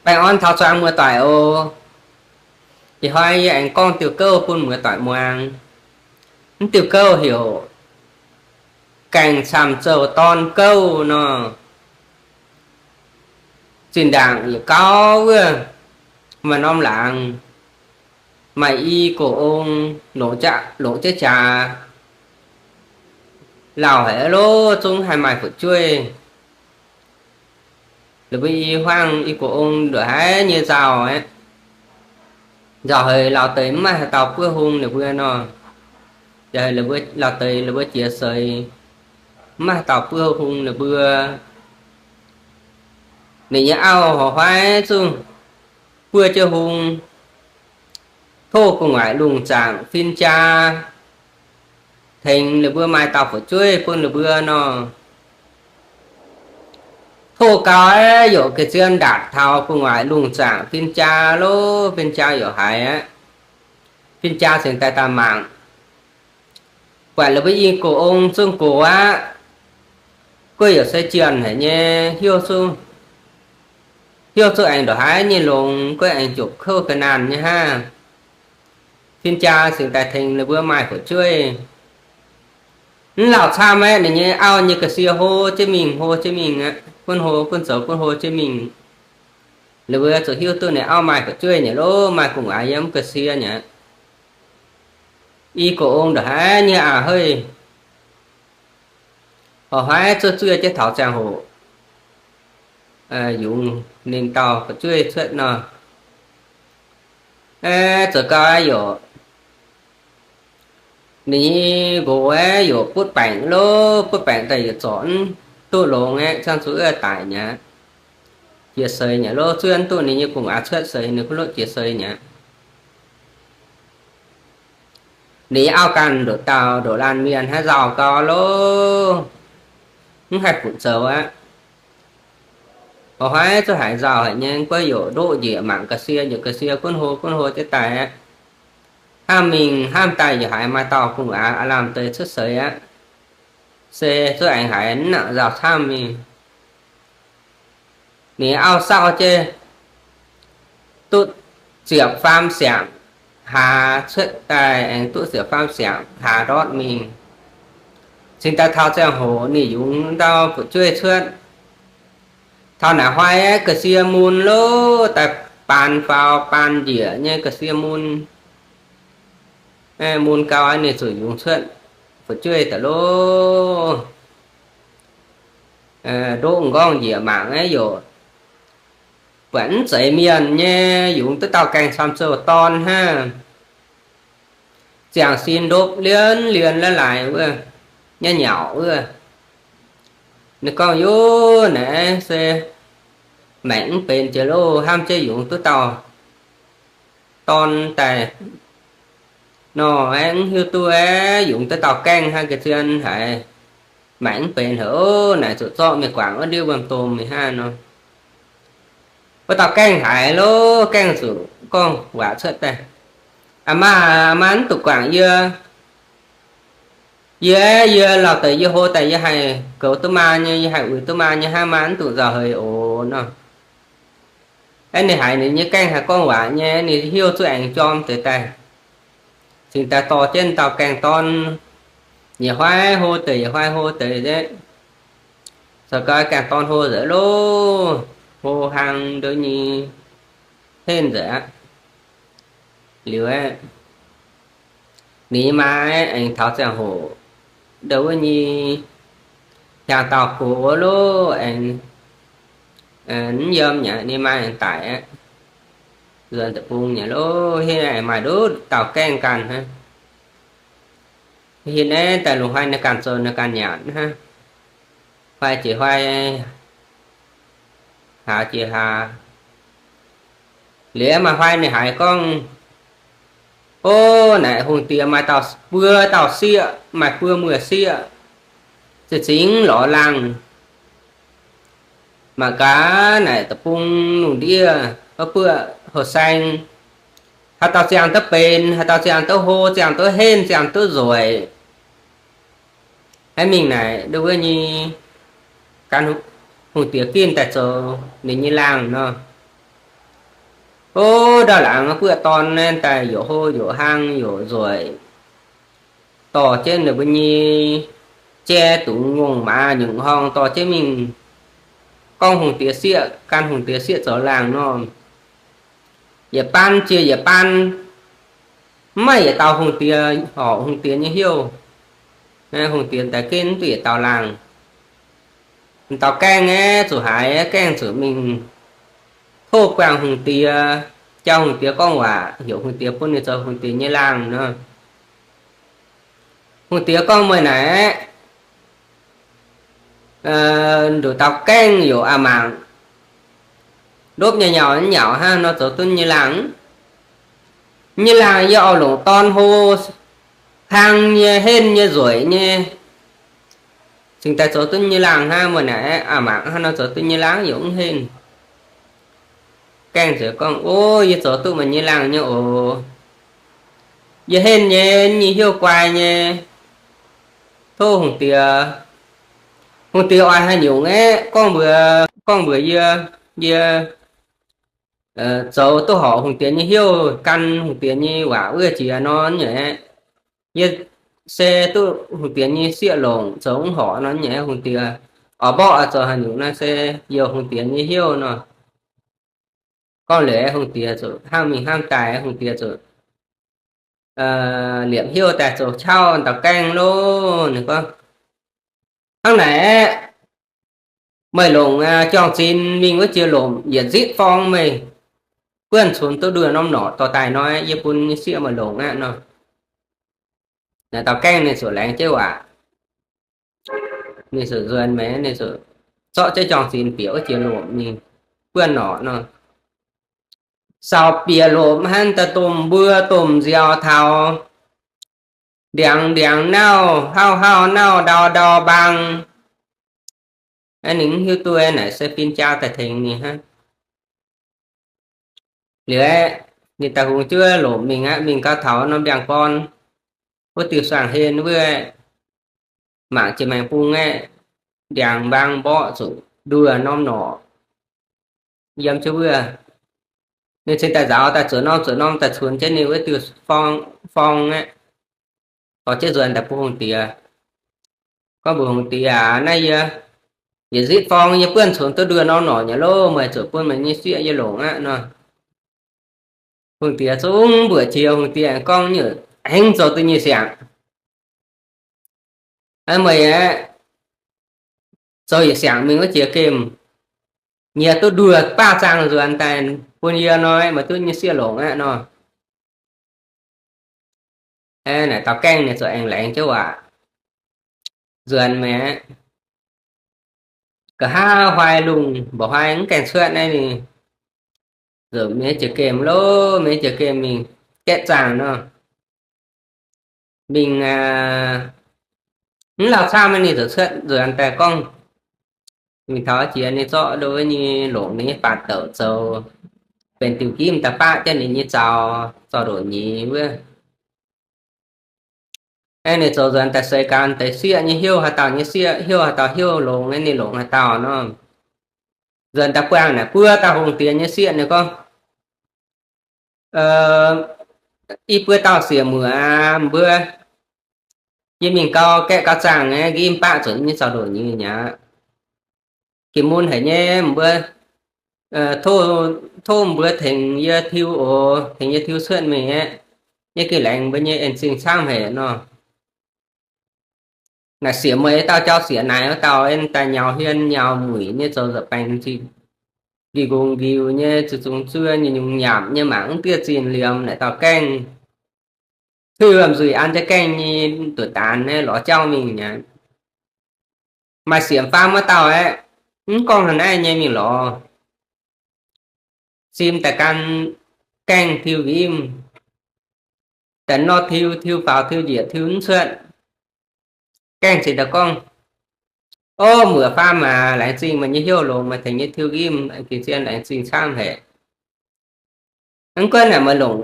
Baengh orn taux zuangx muoz-doic oc. Ih hnoi yie aengx gorngv diuh gouv bun muoz-doic muangx. Mv diuh gouv heuc Gaengh Camv Zoux Dorn Gouv nor. Zinh ndaangc yietc gauh wuov maaih norm laangz, maaih i gox-ong longc jaav, longc jaav jaax lauh haic lov, zungv haih maaih fu'jueiv. La'buo i huaang i gox-ong nduqc haiv nyei nzauh aqv. Nzauh haic, lauh deix mv maaih haaix dauh buov hung ninh mbuo nor. Lauh deix ninh mbuo jiex seix, mv maaih haaix dauh buov hung ninh mbuo. Ninh nyei auv horc huaiv zungv buov jienv hung, tov gu'nguaaic lungh zaangc fin-jaa tengx ninh mbuo maaih dauh fu'jueiv bun ninh mbuo nor. Tov gau aqv, yaac ga'zien ndaatc taux gu'nguaaic lungh zaangc fin-jaa lov, fin-jaa yaac haiz aqv. Fin-jaa cingx daaih daaih mangc, buatc la'buo i gox-ong zungv gox aqv. Guov yaac se jienh haic nyei, hnyouv zungv, hnyouv zungv aengx ndongc haaix nyei longx, guov aengx jopc kouv ga'naanh nyei hnangv. Fin-jaa cingx daaih tengx ninh mbuo maaih fu'jueiv. Mv lauh camv aqv, ninh nyei auv nyei ga'sie hlo jienv mingh, hlo jienv mingh aqv, gunv hlo gunv zoux gunv hlo jienv mingh. Ninh mbuo zuqc hiuv duqv ninh auv maaih fu'jueiv nyei lov, maaih gu'nguaaic yiem ga'sie nyei aqv. I gox-ong ndongc haaix nyei aqc hei, horc huaiv zuov zuov jienv taux ziangh hoc yungz ninh dauh fu'jueiv cuotv nor. Zoux gau aqv, yaac ninh nyei nqox aqv, yaac butv baengc lov, butv baengc daaih yaac zorc mv duqv longx aqv, ziangh zuqc wuov daic nyei aqv. Jiex seix nyei lov, zuov mv duqv ninh nyei gu'nguaaic cuotv seix, ninh kuv lov jiex seix nyei aqv. Ninh nyei auv ganh ndoqc dauh ndoqc laanh mienh hnangv, nzauh gau lov, mv haih funx zoux aqv. Horc huaiv zuqc haiz nzauh haic nyei, guov yaac ndoqv njiec mangc ga'sie, njiec ga'sie gunv hlo gunv hlo jienv daaih aqv. Hnamv mingh hnamv daaih yaac haiz maaih dauh gu'nguaaic aav lamh deix cuotv seix aqv. Se zuqc aengx haiz mv nangc nzauh camv mingh. Ninh auv sauv jienv duqv ziepc faam siangc hlaax cuotv daaih, aengx duqv ziepc faam siangc hlaax ndortv mingh. Cingx daaih taux ziangh hoc ninh yungz ndau fu'jueiv cuotv. Taux naaic hnoi aeqv, ga'sie mun lov, daaih baan faaux baan njiec nyei ga'sie mun. Mun gau, ninh zuqc yungz cuotv fu'jueiv daaih lov. Ndoqv m'nqorngv njiec mangc aeqv, yaac buatc mv zeiz mienh nyei, yungz duqv dauh gaengh camv zoux dorn hnangv. Ziangh sin ndopv lienv lienv laaix laaix wuov, nyei nyauc wuov. Ninh gorngv, Yov, naaiv se maengc mv benx jiex loh, hnamv jienv yungz duqv dauh dorn daaih nor, aeqv, mv hiuv duqv aeqv, yungz duqv dauh gaengh hnangv ga'zien haic, maengc mv benx haic oc. Naaic zuqc zorqv mingh guangc wuov ndiev wuom-domh mingh hnangv nor. Wuov dauh gaengh haiz lov, gaengh zuqc gorngv waac cuotv daaih, Aa maa, maa mv duqv guangc yie. Yie, yie lauh deix yie hlo daaih yie haih goux duqv maa nyei, yie haih uix duqv maa nyei hnangv, maa mv duqv nzauh heix oc nor. Aeqv, ninh haiz ninh nyei gaengh haiz gorngv waac nyei, ninh hnyouv zuqc aengx jorm deix daaih. Cingx daaih dorh jienv dauh gaengh dorn, yietc hnoi hlo deix, yietc hnoi hlo deix aqv. Zoux gau gaengh dorn hlo nzengc loh, hlo hlang ndouv nyei henv nzengc aqv. Liuz aeqv, ninh nyei maa aengx taux ziangh hoc ndouv wuov nyei hiaangx dauh gox wuov loh, aengx mv yiem nyei, ninh maa aengx daic aqv. Nzuonx deic-bung nyei loh, hingv aengx maaih nduqc dauh gaengh ganh hnangv. Hingh naaiv daaih lungh hnoi ninh ganh zoux ninh ganh nyanc hnangv. Hnoi jiex hnoi, hlaax jiex hlaax. Liuz maaih hnoi ninh haiz gorngv, O, naaic hungh diex maaih dauh, buo dauh sieqv, maaih buo muoz-sieqv, za'gengh lorz laangh. Mangc gaax naaic deic-bung lungh ndiev wuov buoqv houh saeng, haaix dauh ziangh duqv benx, haaix dauh ziangh duqv hlo, ziangh duqv henv, ziangh duqv nzueic, aengx mingh naaic ndouv wuov nyei gan hungh diex ginv daaih zoux ninh nyei laangh nor. O, ndau laangz buoqv dorn naaiv daaih youc hlo youc hlang youc nzueic, dorh jienv ninh mbuo nyei jai dungz ngongh maaz nyungc horngh dorh jienv mingh gorngv hungh diex sieqv, gan hungh diex sieqv zoux laangh nor. Yietc baan jiex yietc baan, mv maaih yietc dauh hungh diex horpc hungh diex nyei hnyouv. Hungh diex daaih ginv mv duqv yietc dauh laangh. Dauh gaengh aeqv, zuqc haiz gaengh zuqc mingh tov buangh hungh diex, jauv hungh diex gorngv waac, heuc hungh diex bun ninh zoux hungh diex nyei laangh nor. Hungh diex gorngv, meih naaic aeqv, nduqc dauh gaengh youc aqc mangc, ndopv nyei nyauc nyauc hnangv nor zoux duqv nyei laangh. Nyei laangh yie oix longc dorn hlo hlang nyei, henv nyei, nzueic nyei, cingx daaih zoux duqv nyei laangh hnangv. Meih naaic aeqv, aqc mangc hnangv nor zoux duqv nyei laangh yaac mv henv. Gaengh ziouc gorngv, O, yie zoux duqv meih nyei laangh nyei oc. Yie henv nyei, nyei hnyouv guai nyei. Tov hungh diex, hungh diex oix haaix nyungc aeqv, gorngv mbuox, gorngv mbuox yie, yie zoux duqv horpc hungh diex nyei hnyouv, gan hungh diex nyei waac wuov jiex nor nyei aeqv, yie se duqv hungh diex nyei sieqv longc, zoux mv horpc nor nyei aeqv, hungh diex oix mborqv zoux haaix nyungc nor se youh hungh diex nyei hnyouv nor. Gorngv liuz aeqv, hungh diex zuqc hnamv mingh hnamv daaih, hungh diex zuqc liepc hnyouv daaih zoux qauv dauh gaengh loh. Ninh gorngv, Hnangv naaic aeqv, meih longc juang-zinx mingh wuov jiex lomc yietc nzitv forng meih buonv cunx duqv nduoh norm norqc dorh daaih nor, yie bun nyei sieqv meih longc aqv nor. Naaic dauh gaengh ninh ziouc laengz jienv waac, ninh ziouc nzuonx mingh, ninh ziouc zorqv jienv juang-zinx bieqc wuov jiex lomc mingh buonv norqc nor. Saaux bieqc lomc hnangv daaih domh mbuo domh nziaaux taux, ndiangx ndiangx nauv, hauv hauv nauv, ndau ndau mbaang. Ninh mv hiuv duqv naaic se fin-jaa daaih tengx ninh hnangv. Liuz aeqv, ninh daaih hungx juov lomc mingh aqv, mingh gau taux norm ndiangx-gorn wuov diuh suangx hlen wuov, mangc jiex maengx bung aeqv, ndiangx mbaang mborqv zuqc nduoh norm norqc yiem jienv wuov. Ninh cingx daaih nzaaux daaih zuoqc norm zuoqc norm daaih cunx jienv ninh wuov diuh forng aeqv, dorh jienv nzuonx daaih bun hungh diex. Gorngv mbuox hungh diex aac, Naaiv yie yietc nzitv forng yie buonv cunx duqv nduoh norm norqc nyei loh, meih zuqc bun meih nyei sieqv yie longc aqv nor. Hungh diex zungv mbuoqc jiex, hungh diex gorngv, Nyungc aengx zoux duqv nyei siangx. Meih aeqv, zoux yietc siangx mingh wuov jiex gemh, nyiec duqv nduoh baav zaangh nzuonx daaih bun yie nor, meih duqv nyei sieqv longc aqv nor. Naaic dauh gaengh ninh ziouc aengx laengz jienv waac nzuonx mi'aqv. Nqa'haav hnoi lungh mba'hnoi mv gaengh cuotv naaiv ninh ziouc mingh jiex gemh loh, mingh jiex gemh mingh gaeqv zaangh nor. Mingh mv lauh camv ninh ziouc cuotv nzuonx daaih gorngv, mingh taux jiex ninh zorqv ndo wuov nyei longc ninh nyei faatv douc zoux benx diuh gimv daaih baqv jienv ninh nyei zaux, zorqv ndoqc nyei wuov. Aeqv, ninh zoux nzuonx daaih seix gaax deix sieqv nyei hnyouv, haaix dauh nyei sieqv hnyouv, haaix dauh hnyouv longx, ninh longc haaix dauh nor. Nzuonx daaih buangh naaic buo dauh hungh diex nyei sieqv ninh gorngv, I buo dauh sieqv muoz aac, mbuo yie mingh gau gaeqv gau zaangh aeqv, nqimv baqv zuqc nyei zaux ndoqc nyei mi'aqv. Geh mun haic nyei, mbuo tov mbuo tengx yie tiuv oc, tengx yie tiuv cuotv mingh aeqv, yie gengh laengz mbuo nyei en zingh camv haic nor. Naaic sieqv mueiz dauh jauv sieqv naaic wuov dauh en daaih nyaux hien nyaux muic nyei zoux nza'baengx nqi nqox nqiux nyei, zuqc zungx zuov nyei, nyungc nyanc nyei, mangc mv dieh zinh liemh naaic dauh gaengh. Tuiv wuom nzuih an jienv gaengh nyei nduqc daanx naaiv lorz jauv mingh mi'aqv. Maaih sieqv faam wuov dauh aeqv, mv gorngv haaix naaiv nyei mingh lorz. Sim daaih gan gaengh tiuv nqimv, daaih nor tiuv, tiuv faaux, tiuv njiec, tiuv mv cuotv. Gaengh cingx daaih gorngv, O, muoz faam aac, laengz zingh meih nyei hnyouv longx, meih tengx yie tiuv nqimv, gengh zien laengz zingh camv haic. Mv gunv naaic meih longc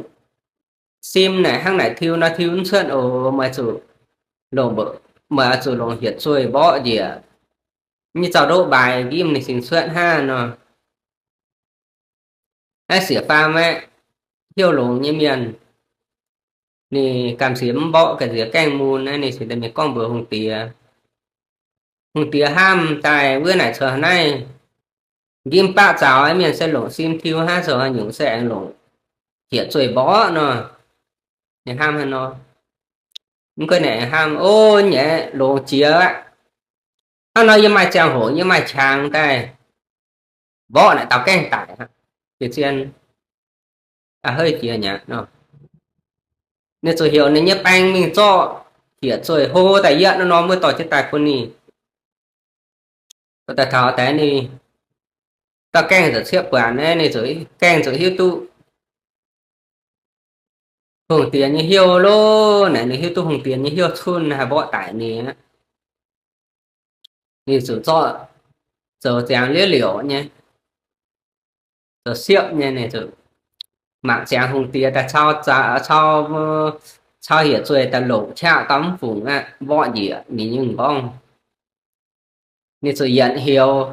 sim naaic hnangv naaic tiuv nor tiuv mv cuotv oc, meih zuqc longc, meih oix zuqc longc hietc zueih mborqv njiec nyei zaux ndoqv mbaaix nqimv ninh cingx cuotv hnangv nor. Naaiv sieqv-faam aeqv, heuc longx nyei mienh, ninh gamh sienx mv mborqv, gamh nziex gaengh mun naaiv, ninh cingx daaih mingh gorngv mbuox hungh diex. Hungh diex hnamv daaih wuov naaic, corc naaiv njimv baqv zaux mienh se longc sim tiuv hnangv, corc haaix nyungc se aengx longc hiec zueih mborqv nor. Ninh hnamv haaix nor, mv gunv ninh hnamv, O, nyei longx jiex aqv. Hnangv nor yie maaih ziangh hoc, yie maaih qangx daaih mborqv naaic dauh gaengh daic aqv. Bieqc zien, a'heiv jiex nyaqc nor. Ninh zuqc heuc ninh nyei baeng mingh zorqv hiec zueih hlo daaih yietv nor, wuov dorh jienv daaih bun ninh. Daaih taux daaih ninh, dauh gaengh zuqc cieqv buatc naaiv, ninh zuqc gaengh zuqc hiuv duqv hungh diex nyei heuc loh. Naaic ninh hiuv duqv hungh diex nyei heuc cun haih mborqv daic ninh aqv. Ninh zuqc zorqv zoux ziangx liev liouc nyei, zoux siepv nyei, ninh zuqc mangc ziangx hungh diex daaih cau, cau, cau hiec zueih daaih longc qaqv gau mv fungc aqv, mborqv njiec ninh nyei m'nqorngv. Ninh zuqc yietc heuc,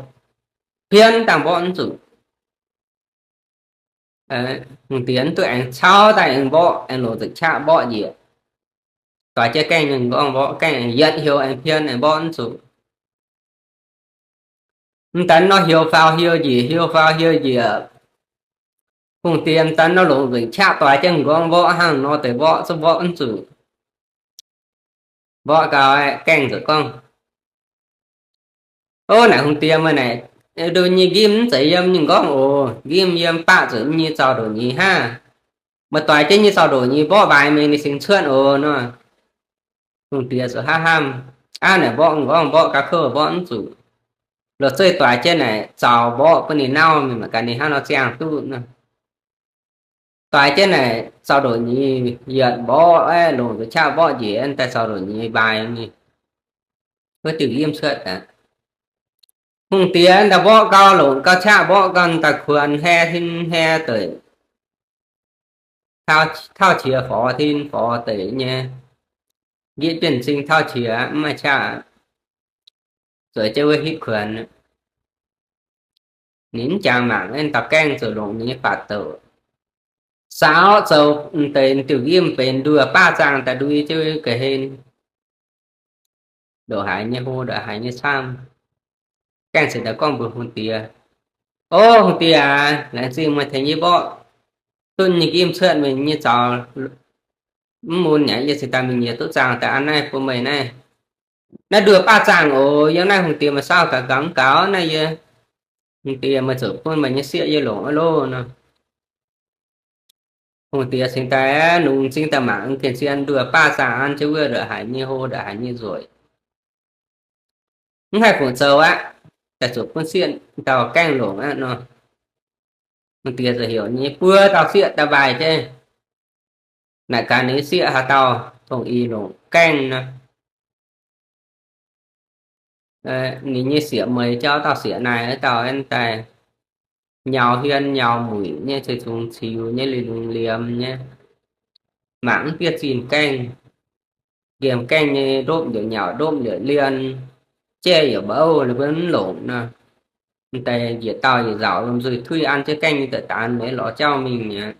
pienv dangh mborqv mv zuqc. Hungh diex mv duqv aengx cau daaih aengx mborqv, aengx longc zuqc qaqv mborqv njiec. Doix jienv gaengh nyei m'nqorngv mborqv, gaengh aengx yietc heuc aengx pienv aengx mborqv mv zuqc. Mv daaih nor heuc faaux heuc njiec, heuc faaux heuc njiec. Hungh diex mv daaih nor longc nzengc qaqv doix jienv m'nqorngv mborqv hnangv nor deix mborqv zungv mborqv mv zuqc. Mborqv gau aeqv, gaengh zuqc gorngv, O, naaic hungh diex, meih naaic nduov nyei nqimv mv zeiz yiem nyei m'nqorngv oc. Nqimv yiem baqv zuqc nyei zaux-ndoqc nyeiz hnangv. Meih doix jienv nyei zaux-ndoqc nyeiz mborqv mbaaix mingh ninh singx cuotv oc nor. Hungh diex zuqc hnamv hnamv, Aav, naaic mborqv m'nqorngv mborqv gau kouv mborqv mv zuqc. Loz-zeiv doix jienv naaic zaux mborqv bun ninh nauv mingh mangc gaax ninh hnangv nor ziangh duqv nor. Doix jienv naaic zaux-ndoqc nyeiz yietc mborqv aeqv, longc nzuqc qaqv mborqv njiec daaih zaux-ndoqc nyeiz mbaaix mingh, wuov diuh nqimv cuotv aqv. Hungh diex daaih mborqv gau, longc gau qaqv mborqv gau daaih kuonx heh tin heh deic, tauv qiex forx tin forx deic nyei, nqitv bienh m'zing tauv qiex mv maaih qaqv, zueiz jienv wuov hitv kuonx. Ninh mv jangx mangc, dauh gaengh zuqc longc ninh nyei faatv douc saaux zoux deix diuh nqimv benx nduoh baav zaangh daaih ndui jienv wuov ga'hlen, ndoqc haaix nyei hlo, ndoqc haaix nyei camv. Gaengh cingx daaih gorngv mbuox hungh diex, O, hungh diex aac, laengz zingh meih tengx yie mborqv duqv nyei nqimv cuotv mingh nyei zaux, mv mun aqv, yie cingx daaih mingh nyiec duqv zaangh daaih an naaiv bun meih naaiv. Naaiv nduoh baav zaangh oc. Yiem naaiv hungh diex meih saauv gaax gaux mv gaux naaiv yie, hungh diex meih zuqc bun meih nyei sieqv yie longc aqv loh nor. Hungh diex cingx daaih nungx m'zing daaih mangc gengh zien nduoh baav zaangh an jienv wuov ndongc haaix nyei hlo ndongc haaix nyei nzueic. Mv haih fungc zoux aqv, daaih zuqc bun sieqv dauh gaengh longc aqv nor. Hungh diex ziouc heuc ninh nyei buo dauh sieqv daaih mbaih jienv, naaic gaax ninh nyei sieqv haaix dauh dongh ih longc gaengh nor. Ninh nyei sieqv mueiz jauv dauh sieqv naaic wuov dauh daaih nyaux hien nyaux muic nyei, ceix zungx ciux nyei, liuz lungh liemx nyei, mangc mv biev zinh gaengh. Liemh gaengh nyei ndopv liouc nyauc, ndopv liouc lienh, jaiv youc mbouv, ninh mbuo mv longc nor. M'daaih njiec dauh yietc nzauc lomh nzuih tuiv an jienv gaengh nyei deix daanx meix lorz jauv mingh mi'aqv.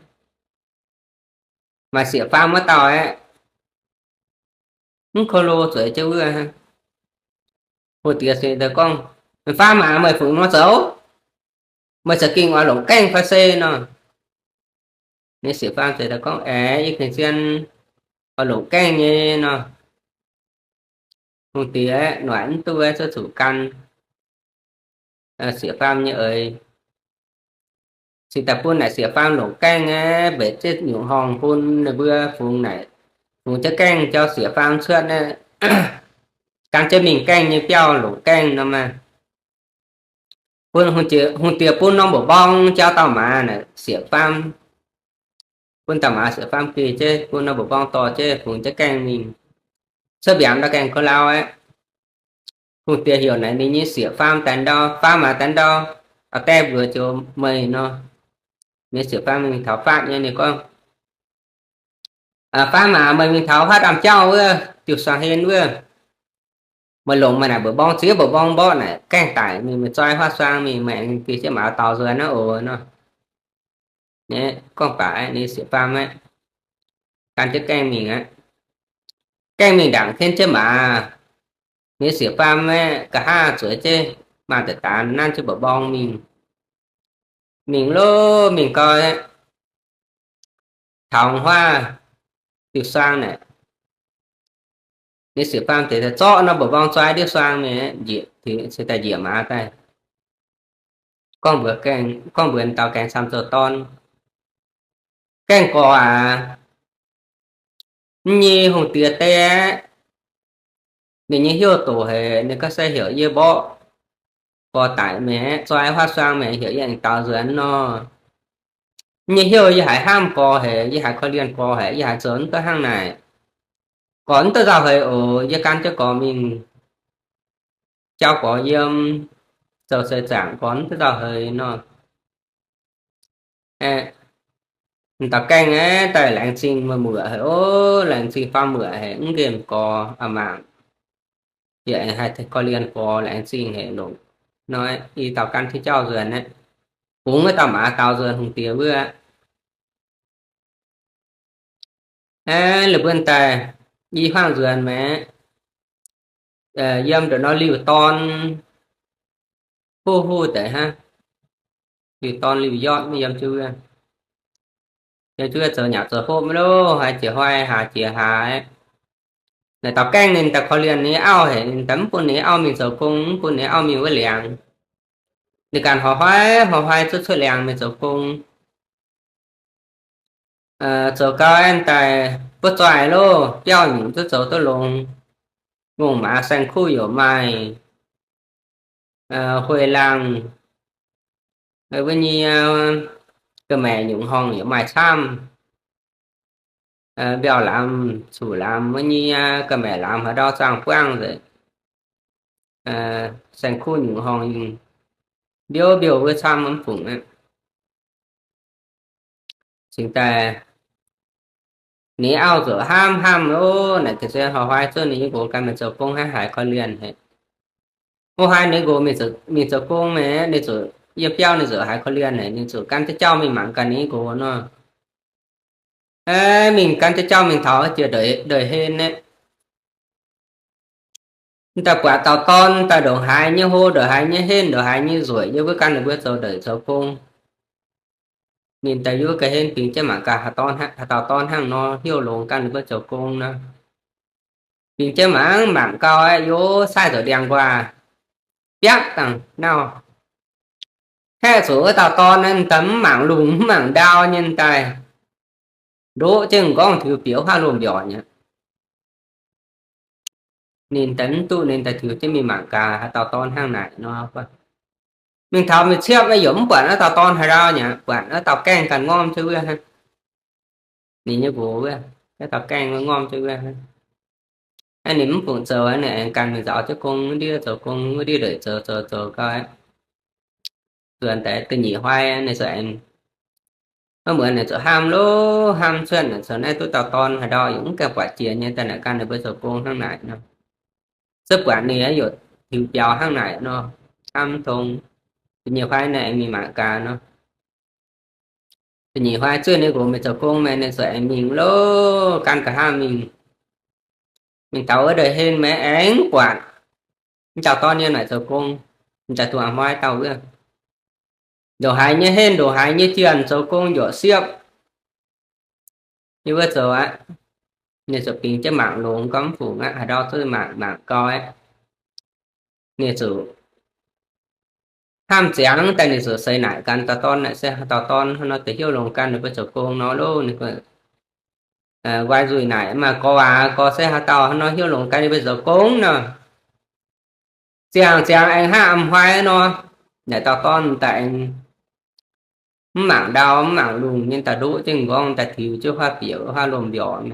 Maaih sieqv-faam wuov dauh aeqv, mv ko lo zueiz jienv wuov. Hungh diex se gorngv, Faam aac, meih fungc nor zoux? Meih za'gengh oix longc gaengh fai se nor? Ninh sieqv-faam se gorngv, Aeqv, yie gengh zien oix longc gaengh nyei nor. Hungh diex noic mv duqv, zuqc gan sieqv-faam nyei eix. Cingx daaih bun naaic sieqv-faam longc gaengh aeqv, mbenc zieqv nyungc horngh bun ninh mbuo fungx naaic, fungx jienv gaengh jauv sieqv-faam cuotv naaiv, gan jienv mingh gaengh nyei biauv longc gaengh nor maah. Bun hungh diex bun norm mba'mbong jauv dauh maaz naaic sieqv-faam, bun dauh maaz sieqv-faam geh jienv, bun norm mba'mbong dorh jienv fungx jienv gaengh mingh, cuotv mbiaangx ndau gaengh ko lau aqv. Hungh diex heuc naaic ninh nyei sieqv-faam daix ndau, Faam aac, daix ndau, aa, die mbuox joux meih nor. Ninh sieqv-faam mingh taux faatv nyei, ninh gorngv, Faam aac, meih mingh taux huaav ndaamv-jauv wuov, diuh suangx hlen wuov, meih longc meih naaic mba'mbong ziex mba'mbong mborqv naaic gaengh daic mingh, meih zoi huaav suang mingh, meih aengx geh jienv maaz daux nzuonx naaiv oc nor. Gorngv baac ninh sieqv faam aeqv, gan jienv gaengh mingh aqv. Gaengh mingh ndaangc jienv jienv maaz, ninh sieqv faam aeqv, nqa'haav zueiz jienv maaih deix daanz nanv jienv mba'mbong mingh. Mingh loh, mingh gau, taux huaav diuh suang naaic, ninh sieqv faam deix daaih zorqv norm mba'mbong zoi diuh suang mingh, njiec, se daaih njiec maaz daaih, gorngv mbuox, gorngv mbuox dauh gaengh camv zoux dorn, Gaengh gorx aac, yie nyei hungh diex deix aeqv, ninh nyei heuv doqc haic, ninh gorngv se heuc yie mborqv gorx daic mi'aqv, zoi huaav suang mi'aqv, heuc yie aengx daaux nzuonx nor. Yie nyei heuv yie haiz hnamv gorx haic, yie haiz korv-lienh gorx haic, yie haiz zoux mv duqv hnangv naaic. Gorx mv duqv nzauh heix oc, yie gan jienv gorx mingh jauv gorx yiem, zoux seix zaangc gorx mv duqv nzauh heix nor. Aeqv, dauh gaengh aeqv, daaih laengz zingh muoz-muoc haic, o, laengz zingh faam muoc haic, mv nqemh gorx a'maah, yaac haih korv-lienh gorx, laengz zingh haic longc. Nor, i dauh gan jienv jauv nzuonx aeqv, bungx wuov dauh maaz daaux nzuonx hungh diex wuov. Aeqv, la'buonc daaih i hmuangv nzuonx maah, yiem ndongc nor liuh dorn, huv huv deix hnangv, liuh dorn liuh yortv yiem jienv wuov. Yiem jienv wuov zoux nyauc zoux hopv maiv loh, haaix jiex haaix, haaix jiex haaix. Naaic dauh gaengh ninh daaih korv-lienh ninh auv haic, ninh daaih mv bun ninh auv mingh zoux gong, mv bun ninh auv mingh wuov liangx. Ninh ganh horpc hnoi horpc hnoi zuqc cuotv liangx mingh zoux gong. Zoux gau aeqv, daaih buov zoih loh, biauv nyungc duqv zoux duqv longx, ngongh maaz saeng-kuv yaac maaih, huei laangh, wuov nyei ga'maeqc nyungc horngh yaac maaih camv. Mbiauh lamz, cuqv lamz, wuov nyei ga'maeqc lamz haaix ndau zaangh buangv nzengc, saeng-kuv nyungc horngh mbiouv mbiouh wuov camv mv fungc aqv. Cingx daaih ninh auv zuqc hnamv hnamv, o, naaic ga'sie horpc hnoi zuqc ninh nyei nqox gan mingh zoux gong hnangv, haiz korv-lienh haic. Horpc hnoi ninh nqox mingh zoux gong maah, ninh zuqc yiem biauv ninh zuqc haiz korv-lienh haic, ninh zuqc gan jienv jauv mingh mangc gaax ninh nyei nqox nor. Mingh gan jienv jauv mingh taux jiex ndeic hlen aeqv, daaih buatc dauh dorn daaih ndongc haaix nyei hlo, ndongc haaix nyei henv, ndongc haaix nyei nzueic, yiem wuov gan ninh mbuo zoux ndeic zoux gong. Ninh daaih yiem wuov ga'hlen bingx jienv mangc gaax haaix dauh dorn hnangv nor hnyouv longx gan ninh mbuo zoux gong nor. Bingx jienv mangc, mangc gau aeqv, yaac sai zoux ndiangx-nquaah biapv dangh nauv. Haeqv zuqc wuov dauh dorn naaiv daaih mv mangc lungh mv mangc ndau nyei daaih, ndoqv jienv m'nqorngv tiux bieqc wuov haav lomh mbiorqc nyei. Ninh daaih mv duqv, ninh daaih tiux jienv mingh mangc gaax haaix dauh dorn hnangv naaic nor. Mingh taux mingh ciepv, yaac mv buatc wuov dauh dorn haaix ndau nyei, buatc wuov dauh gaengh ganh ngorm jienv wuov hnangv. Ninh nyei nqox wuov, wuov dauh gaengh ngorm jienv wuov hnangv. Ninh mv fungc zoux, ninh aengx ganh mingh nzaaux jienv gong wuov ndiev, zoux gong wuov ndiev ndeic zoux zoux zoux gau, zuonx daaih da'nyeic hnoi ninh ziouc aengx, maiv muonz ninh ziouc hnamv loh, hnamv cuotv naaic, zoux naaiv duqv dauh dorn haaix ndau yaac mv gaengh buatc jiex nyei, daaih naaic gan ninh mbuo zoux gong hnangv naaic nor. Zungv buatc ninh yaac tiux biaux hnangv naaic nor, hnamv tong. Da'nyeic hnoi naaic aengx mingh mangc gaax nor. Da'nyeic hnoi zuov ninh nqox mingh zoux gong maah, ninh ziouc aengx mingh loh, gan nqa'haav mingh. Mingh taux wuov ndeic hlen maah, aengx buatc m'jangc dorn yiem naaic zoux gong, m'jangc dorn a'hnoi dauh wuov. Ndongc haaix nyei henv, ndongc haaix nyei jienh zoux gong yaac siepv. Yie mbuo zoux aqv, ninh ziouc bingx jienv mangc longx gorngv mv fungc aqv, haaix ndau zuqc mangc, mangc gau aeqv, ninh ziouc hnamv ziangx daaih ninh ziouc seix naaic gan dauh dorn naaic se haaix dauh dorn hnangv nor deix hnyouv longx gan ninh mbuo zoux gong nor loh. Ninh mbuo nqoi nzuih naaic maaih gorx waac gorx se haaix dauh hnangv nor hnyouv longx gan ninh mbuo zoux gong nor. Ziangh ziangx aengx hnangv a'hnoi nor, naaic dauh dorn daaih aengx mv mangc ndau mv mangc lungh nyei daaih ndoqv jienv m'nqorngv daaih tiux jienv huaav bieqc wuov haav lomh mbiorqc.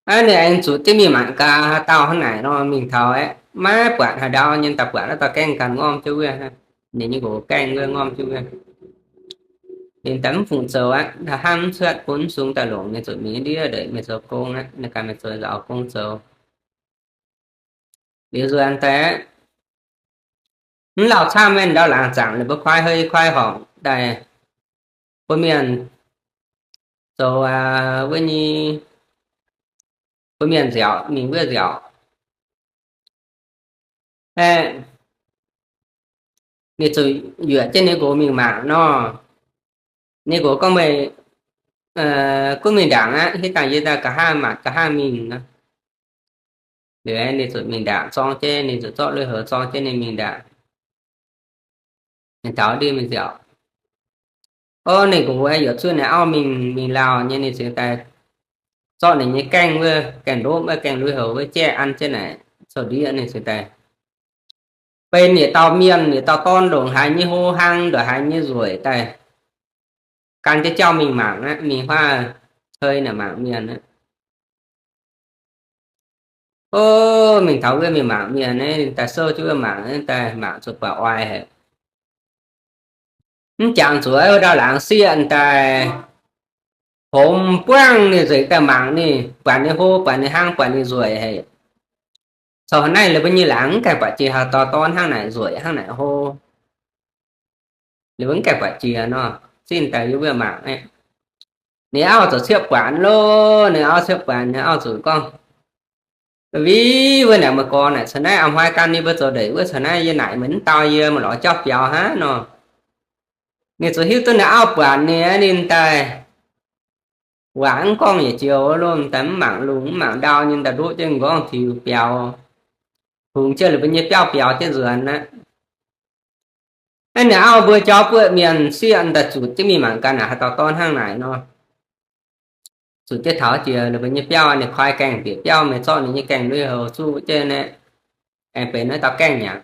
Aav, ninh aengx zuqc jienv mingh mangc gaax haaix dauh hnangv naaic nor, mingh taux aeqv, maiv buatc haaix ndau nyei daaih buatc wuov dauh gaengh ganh ngorm jienv wuov hnangv. Ninh nyei nqox gaengh wuov ngorm jienv wuov. Ninh daaih mv fungc zoux aqv, hnamv mv cuotv bun mv sung daaih longc, ninh zuqc mingh ndiev ndeic mingh zoux gong aqv, ninh ganh mingh zoux nzaaux gong zoux. Liuz nzuonx daaih aqv, mv lauh camv mienh ndau laangz zaangc ninh mbuo koi hei koi horngc, daaih, bun mienh zoux wuov nyei, bun mienh nziaauc, mingh wuov nziaauc. Ninh zuqc yuoqc jienv ninh nqox mingh mangc nor. Ninh nqox gorngv, Meih gunv mingh ndaangc aqv, hitv dangh yie daaih nqa'haav maanc nqa'haav mingh nor. Liuz ninh zuqc mingh ndaangc, zorng jienv ninh zuqc zorqv lui-houx zorng jienv ninh mingh ndaangc. Ninh taux ndiev mingh nziaauc. Ov, ninh nqox aeqv, yietc zuoqv ninh auv mingh, mingh lauh nyei, ninh cingx daaih zorqv ninh nyei gaengh wuov, gaengh ndopv wuov, gaengh lui-houx wuov jaeqv an jienv naaic, coux ndiev ninh cingx daaih benx yietc dauh mienh, yietc dauh dorn, ndongc haaix nyei hlo hlang, ndongc haaix nyei nzueic daaih gan jienv jauv mingh mangc aqv, mingh huaav hei naaic mangc mienh aqv. Ov, mingh taux wuov mingh mangc mienh naaiv, daaih souv jienv wuov mangc, daaih mangc zuqc buatc oix haic. Mv jangx zuqc wuov ndau laangz sieqv daaih, homx buangv ninh nzengc daaih mangc ninh, buatc ninh hlo, buatc ninh hlang, buatc ninh nzueic haic. Corc naaiv la'buo nyei laangz mv gaengh buatc jiex haaix dauh dorn hnangv naaic nzueic, hnangv naaic hlo. Ninh mbuo mv gaengh buatc jiex nor, zinh daaih yiem wuov mangc aqv. Ninh auv ziouc ciepv buatc loh, ninh auv ciepv buatc, ninh auv ziouc gorngv, Viv, wuov naaic meih gorx naaic, caux naaiv a'hnoi gan ninh mbuo zoux ndeic wuov, caux naaiv yie naaic meih mv dau yie, meih lorz jauv biaux hnangv nor. Ninh zuqc hiuv duqv ninh auv buatc ninh, ninh daaih waac mv gorngv yietc joux loh, daaih mv mangc lungh mv mangc ndau nyei, daaih ndoqv jienv m'nqorngv tiux biaux, hungx jienv la'buo nyei biauv biaux jienv nzuonx aqv. Aav, ninh auv mbuo jauv buoqv mienh sieqv daaih zuqc jienv mingh mangc gaax naaic haaix dauh dorn hnangv naaic nor. Zuqc jienv taux jiex la'buo nyei biauv, ninh koi gaengh bieqc biauv mingh zorqv ninh nyei gaengh lui-houx zuqv jienv naaiv, aengx benx naaiv dauh gaengh mi'aqv.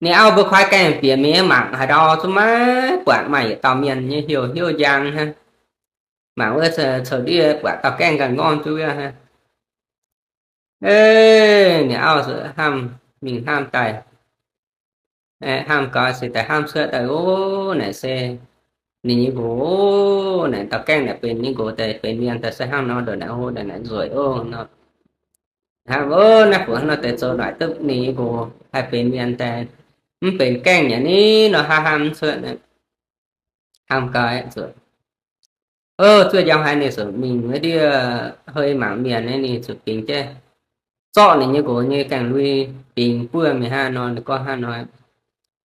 Ninh auv mbuo koi gaengh bieqc mingh mangc haaix ndau zungv maiv buatc maaih yietc dauh mienh nyei heuc hnyouv njang hnangv. Mangc wuov coux ndiev buatc dauh gaengh ganh ngorngv juv hnangv. Ninh auv hnamv mingh hnamv daaih, hnamv gaax se daaih hnamv cuotv daaih, Ov, naaic se ninh nyei nqox, naaic dauh gaengh naaic benx ninh nqox daaih benx mienh daaih se hnangv nor, ndongc naaic hlo, ndongc naaic nzueic ov nor. Hnamv, Ov, naaiv fungc hnangv nor deix zoux naaic duqv ninh nyei nqox haih benx mienh daaih, mv benx gaengh yaac ni nor, hnamv hnamv cuotv. Hnamv gaax, Ov, zuov njang haaix ninh zuqc mingh wuov ndiev hei mangc mienh naaiv, ninh zuqc bingx jienv zorqv ninh nyei nqox nyei gaengh lui bingx buov mingh hnangv nor, ninh gorngv hnangv nor.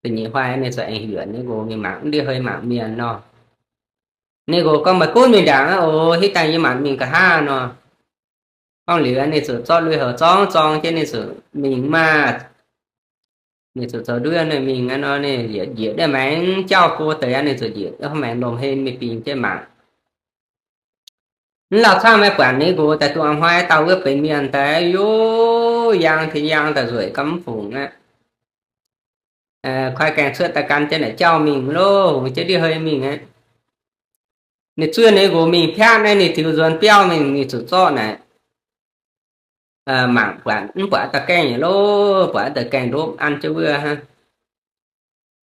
Da'nyeic hnoi ninh zuqc aengx yuoqc ninh nqox mingh mangc ndiev hei mangc mienh nor. Ninh nqox gorngv, Meih gunv mingh ndaangc aqv oc, hitv dangh yie maanc mingh nqa'haav nor. Gorngv liuz ninh zuqc zorqv lui-houx zorngv zorng jienv ninh zuqc mingh maah. Ninh zuqc zoux nduov ninh mingh aqv nor, ninh njiec njiec ndiev maengx jauv go deix aqv, ninh zuqc njiec maengx lomc hlen mingh bingx jienv mangc. Mv lauh camv maiv buatc ninh nqox daaih dongh a'hnoi dauh wuov benx mienh daaih, yov, yangh tin yangh daaih nzueic ga'mv fungc aqv. Koi gaengh cuotv daaih gan jienv naaic jauv mingh loh, hungx jienv ndiev hei mingh aqv. Ninh zuov ninh nqox mingh piatv naaiv, ninh tiux nzuonx biauv mingh, ninh zuqc zorqv naaic mangc buatc mv buatc dauh gaengh nyei loh, buatc deix gaengh ndopv an jienv wuov hnangv.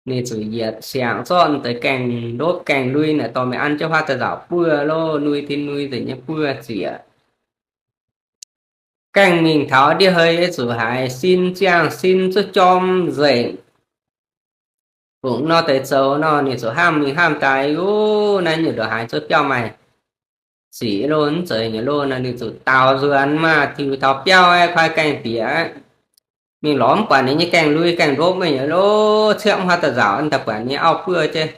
Ninh zuqc yietc siangx zorqv deix gaengh ndopv gaengh lui naaic dorh mingh an jienv huaav daaih nzauc buov loh, nui tin nui nzengc nyei buov ziec. Gaengh mingh taux ndiev hei zuqc haiz sin ziangh sin zuqv jorm nzengc. Fungc nor deix zoux nor, ninh zuqc hnamv mingh hnamv daaih, Yov, naaiv nyungc ndongc haaix zuov biauv maaih sic loh, mv zeiz nyei loh nor, ninh zuqc daaux nzuonx maah, tiux taux biauv aeqv, koi gaengh bieqc aeqv, mingh lorz mv buatc ninh nyei gaengh lui gaengh ndopv meih nyei loh, ciepv huaav daaih nzauc daaih buatc ninh auv buov jienv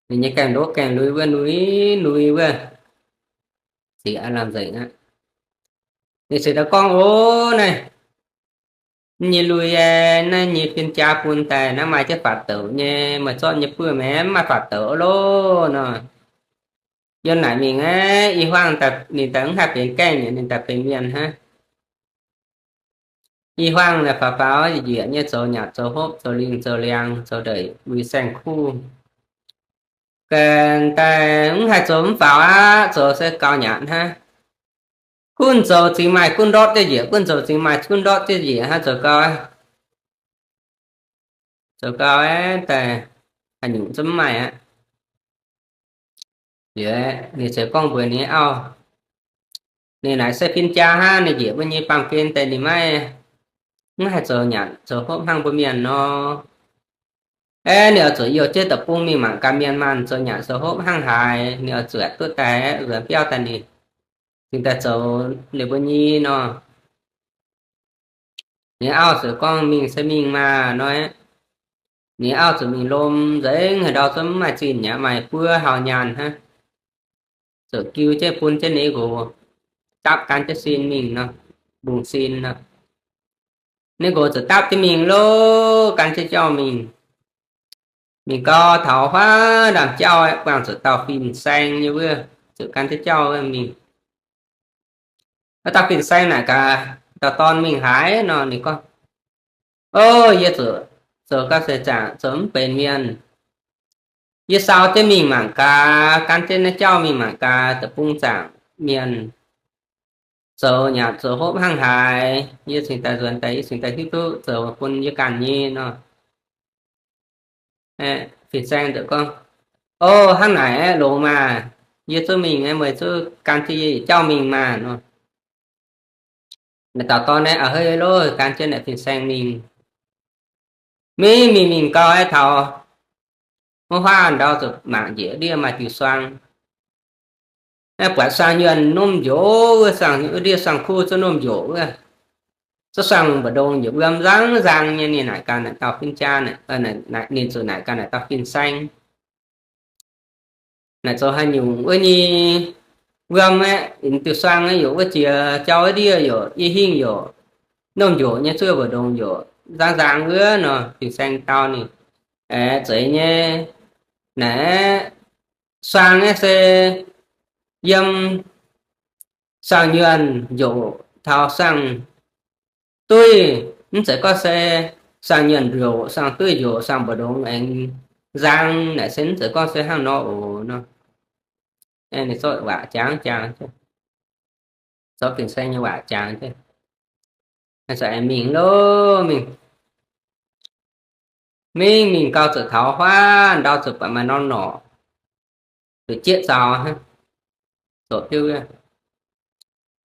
ninh nyei gaengh ndopv gaengh lui wuov, nui nui wuov, sic aav lamh nzengc aqv. Ninh se daaih gorngv, Ov, naaiv nyei lui aeqv, naaiv nyei fin-jaa bun daaih naaiv maaih jienv faatv douc nyei, meih zorqv nyei buov maah, mv maaih faatv douc loh nor. Yiem naaic mingh aeqv, i hmuangv ninh daaih mv haih benx gaengh nyei, ninh daaih benx mienh hnangv. I hmuangv naaic faaux faaux njiec nyei zoux nyanc zoux hopv zoux lingh zoux liangx zoux ndeic wuic saeng-kuv. Gaengh daaih mv haih zoux mv faaux aqv, zoux se gaux nyanc hnangv. Gunv zoux zingx maaih gunv ndortv jienv njiec, gunv zoux zingx maaih gunv ndortv jienv njiec hnangv, zoux gau aqv. Zoux gau aqv, daaih haaix nyungc zungv mv maaih aqv. Liuz ninh ziouc gorngv mbuox ninh auv, ninh naaic se fin-jaa hnangv, ninh njiec mbuo nyei baamh gen daaih ninh maiv, mv haih zoux nyanc zoux hopv hnangv mbuo mienh nor. Aeqv, ninh oix zuqc youh jienv deic-bung mingh mangc gaax mienh maanh zoux nyanc zoux hopv hnangv haaix, ninh oix zuqc duqv daaih nzuonx biauv daaih ninh cingx daaih zoux ninh mbuo nyei nor. Ninh auv ziouc gorngv, Mingh se mingh maah! Nor, ninh auv ziouc mingh lomh nzengc haaix ndau zungv mv maaih zinh aqv, maaih buov hauh nyaanh hnangv. Ziouc jiu jienv bun jienv ninh nqox dapv gan jienv sin mingh nor, mbungh sin nor. Ninh nqox ziouc dapv jienv mingh loh, gan jienv jauv mingh. Mingh gau taux huaav ndaamv-jauv aeqv, buangh zuqc dauh fin-saeng nyei wuov, ziouc gan jienv jauv mingh. Wuov dauh fin-saeng naaic gaax dauh dorn, Mingh haaix? Nor ninh gorngv, O, yie zuqc zoux ga'sie zaangc, zoux mv benx mienh. Yie sau jienv mingh mangc gaax, gan jienv naaiv jauv mingh mangc gaax deic-bung zaangc mienh zoux nyanc zoux hopv hnangv haaix, yie cingx daaih nzuonx daaih, yie cingx daaih hiuv duqv zoux bun yie ganh nyei nor. Fin-saeng ziouc gorngv, O, hnangv naaic aeqv, longx maah! Yie zungv mingh aeqv, meih zungv gan jienv yie yietc jauv mingh maah! Nor, naaiv dauh dorn naaiv a'hneiv loh, gan jienv naaiv fin-saeng mingh. Mingh mingh mingh gau aeqv, taux wuov huaav ndau ziouc mangc njiec ndiev maaih diuh suang. Naaiv buatc suang nyuonh norm njoqc wuov, suang ndiev suang kuv zungv norm njoqc wuov, zungv suang mbu'ndongx njiec wuom nzang nzang nyei. Ninh naaic gaax naaic dauh fin-jaa, ninh ziouc naaic gaax naaic dauh fin-saeng, Naaic zoux haaix nyungc wuov nyei wuom aeqv, diuh suang aeqv, yaac wuov jiex jauv wuov ndiev yaac yie hingh yaac norm njoqc nyei, zuov mbu'ndongx yaac nzang nzang wuov. Nor fin-saeng dau ninh, Aeqv, zeiz nyei. Naaiv suang aeqv se yiem suang nyuonh njoqc taux suang duih, mv zeiz gorngv se suang nyuonh njoqc, suang duih njoqc, suang mbu'ndongx aengx nzang. Naaic se mv zeiz gorngv se hnangv nor oc. Nor ninh zorqv waac jangx jangx, zorqv fin-saeng nyei waac jangx, aengx mingh loh, mingh, mingh mingh gau ziouc taux huaav ndau ziouc buatc maaih norm norqc, ziouc jieqv zaux hnangv, zoqc biuv.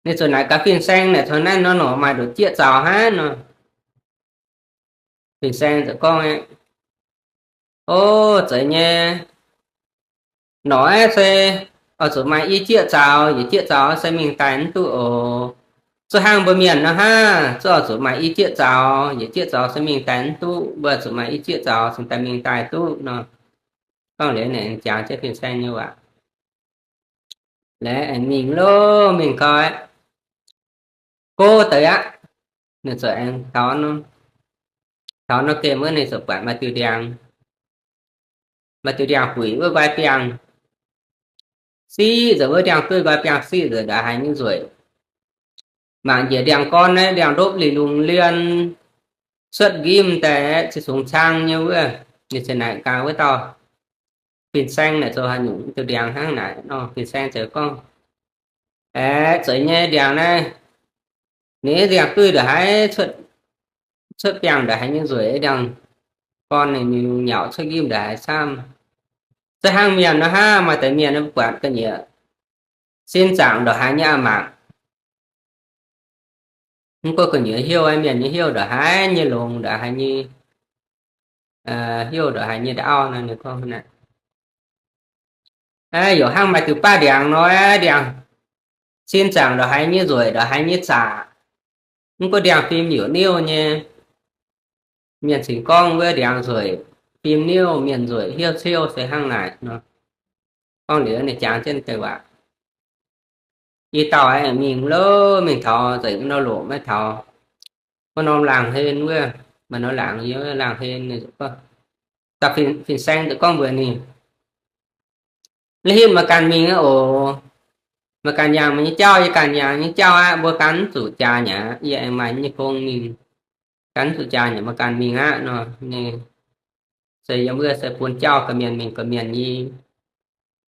Ninh ziouc naaic gaax fin-saeng, Naaic caux naaiv norm norqc maaih ndoqc jieqv zaux hnangv. Nor fin-saeng ziouc gorngv, O, zeiz nyei. Norqc aeqv se oix zuqc maaih i jieqv zaux, yietc jieqv zaux se mingh daaih mv duqv oc. Zuqc hnangv mbuo mienh nor hnangv, zuqc oix zuqc maaih i jieqv zaux, yietc jieqv zaux se mingh daaih mv duqv. Mbuo zuqc maaih i jieqv zaux cingx daaih mingh daaih duqv. Nor gorngv liuz naaic jangx jienv fin-saeng nyei waac. Laengz aengx mingh loh, mingh gau aeqv, go deix aqv. Ninh ziouc aengx taux, taux norm gemh wuov, ninh ziouc buatc maaih diuh ndiangx, maaih diuh ndiangx-buic wuov nqoi biangh siqv nzengc, wuov ndiangx-duih nqoi biangh siqv nzengc, ndongc haaix nyei nzueic. Mangc njiec ndiangx-gorn naaiv, ndiangx-ndopv lingh lungz lienh, cuotv nqimv daaih aeqv, ziouc cungx cang nyei wuov. Ninh ziouc naaic gaax wuov dauh fin-saeng, Naaic zoux haaix nyungc diuh ndiangx hnangv naaic? Nor fin-saeng ziouc gorngv, Aeqv, zeiz nyei, ndiangx naaiv, ninh ndiangx-duih ndongc haaix cuotv biangh ndongc haaix nyei nzueic, ndiangx-gorn ninh nyungc-nyungc nyauc cuotv nqimv ndongc haaix camv. Se hnangv mienh nor hnangv, maaih deix mienh buatc ga'nyiec sin zaangc ndongc haaix nyei aqc mangc, mv gunv ga'nyiec heuc mienh nyei heuc ndongc haaix nyei longx, ndongc haaix nyei heuc ndongc haaix nyei ndau nor, ninh gorngv, Yaac hnangv maaih diuc baav ndiangx nor, ndiangx sin zaangc ndongc haaix nyei nzueic, ndongc haaix nyei zaqc, mv gunv ndiangx fim youc niuv nyei. Mienh cingx gorngv wuov ndiangx nzueic, fim niuv, mienh nzueic, hiuv ciouv se hnangv naaic nor. Gorngv liuz ninh jangx jienv deix waac. I dauh aengx mingh lov mingh taux nzengc nor loc maiv taux, wuov norm laangh hlen wuov, maaih norm laangh, laangh hlen, dauh fin-saeng ziouc gorngv mbuox ninh, La'hitv meih ganh mingh aqv oc. Meih ganh nyaangh meih nyei jauv, yie ganh nyaangh nyei jauv aqv. Mbuo ganh mv zuqc jaax nyei aqv. Yie aengx maaih nyei gong mingh. Ganh mv zuqc jaax nyei aqv, meih ganh mingh aqv nor. Ninh se yiem wuov se bun jauv gorqv-mienh mingh gorqv-mienh nyei.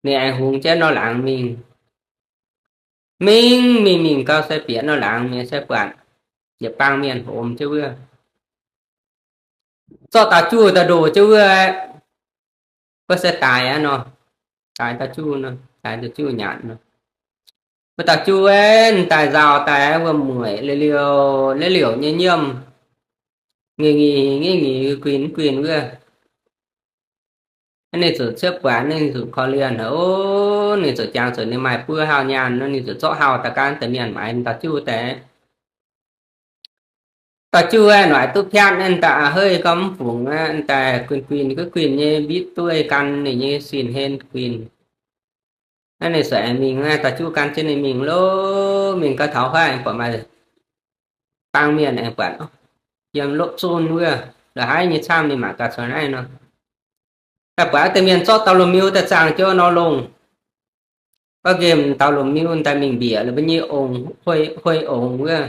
Ninh aengx hungx jienv norm laangz mingh. Mingh mingh mingh gau se bieqc norm laangz mingh se buatc yietc baang mienh homx jienv wuov, zorqv dauh juv daaih ndoh jienv wuov, wuov se daaix aqv nor. Daaix dauh juv nor, daaix dauh juv nyanc nor. Wuov dauh juv aeqv, daaih nzauh daaih wuom-mueic liouh liouh, liouh liouh nyei nyiemv, ngingh ngingh ngingh guinh guinh wuov. Ninh zuqc cieqv buatc, ninh zuqc korv-lienh haic. Ov, ninh zuqc jangx zuqc ninh maaih buo hauh nyaanh nor, ninh zuqc zorqv hauh daaih gan deix mienh maaiz dauh juv daaih. Dauh juv aeqv, noic duqv piatv, ninh daaih a'heiv gorngv mv fungc aqv, daaih guinh guinh guinh guinh nyei mbitv dueiv gan ninh nyei sin-hlen guinh. Naaiv ninh sueih aengx mingh, dauh juv gan jienv ninh mingh loh, mingh gau taux huaav aengx buatc maaih baang mienh aengx buatc yiem lopv zunh wuov, la'haiv nyei camv ninh mangc gaax cuotv naaiv nor. Daaih buatc deix mienh zorqv dauh lomh miu daaih zaangh jienv nor longh. Gorngv nqemh dauh lomh miu daaih mingh mbiec la'mbuo nyei ongx, huei ongx wuov,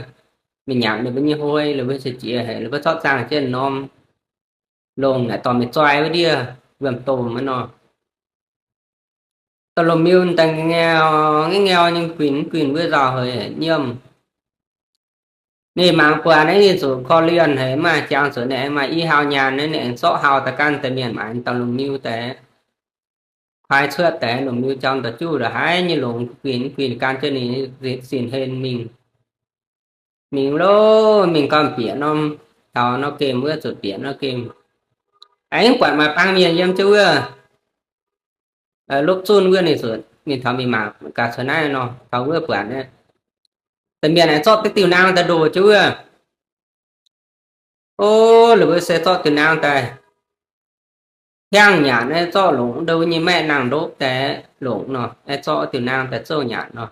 mingh nyanc ninh mbuo nyei huei la'mbuo ceix jiez haic, la'mbuo zorqv zaangh jienv norm longh naaic dorh mingh zoi wuov ndiev wuom-domh wuov nor. Dauh lomh miu daaih ngaengau, ngaengau nyei guinh guinh wuov nzauh haic nyiemv. Ninh mangc buatc naaiv ninh zuqc korv-lienh haic, maaih jangx zuqc ninh aengx maaih i hauh nyaanh, ninh aengx zorqv hauh daaih gan deix mienh maaiz dauh lomh miu daaih. Kuaaiv cuotv deix lomh miu jangx dauh juv la'haiv nyei longx guinh guinh gan jienv ninh sin-hlen mingh. Mingh loh, mingh gau bieqc norm, taux norm gemh wuov zuqc bieqc norm gemh. Aengx buatc maaih baang mienh yiem jienv wuov lopv zunh wuov ninh zuqc, ninh taux mingh mangc gaax cuotv naaiv nor, taux wuov buatc naaiv, deix mienh aengx zorqv diuh naang daaih ndoh jienv wuov. Ov, la'mbuo se zorqv diuh naang daaih hiangv nyanc, aengx zorqv longc ndo wuov nyei maeqv nangh ndopv daaih longc nor, aengx zorqv diuh naang daaih zouv nyanc nor.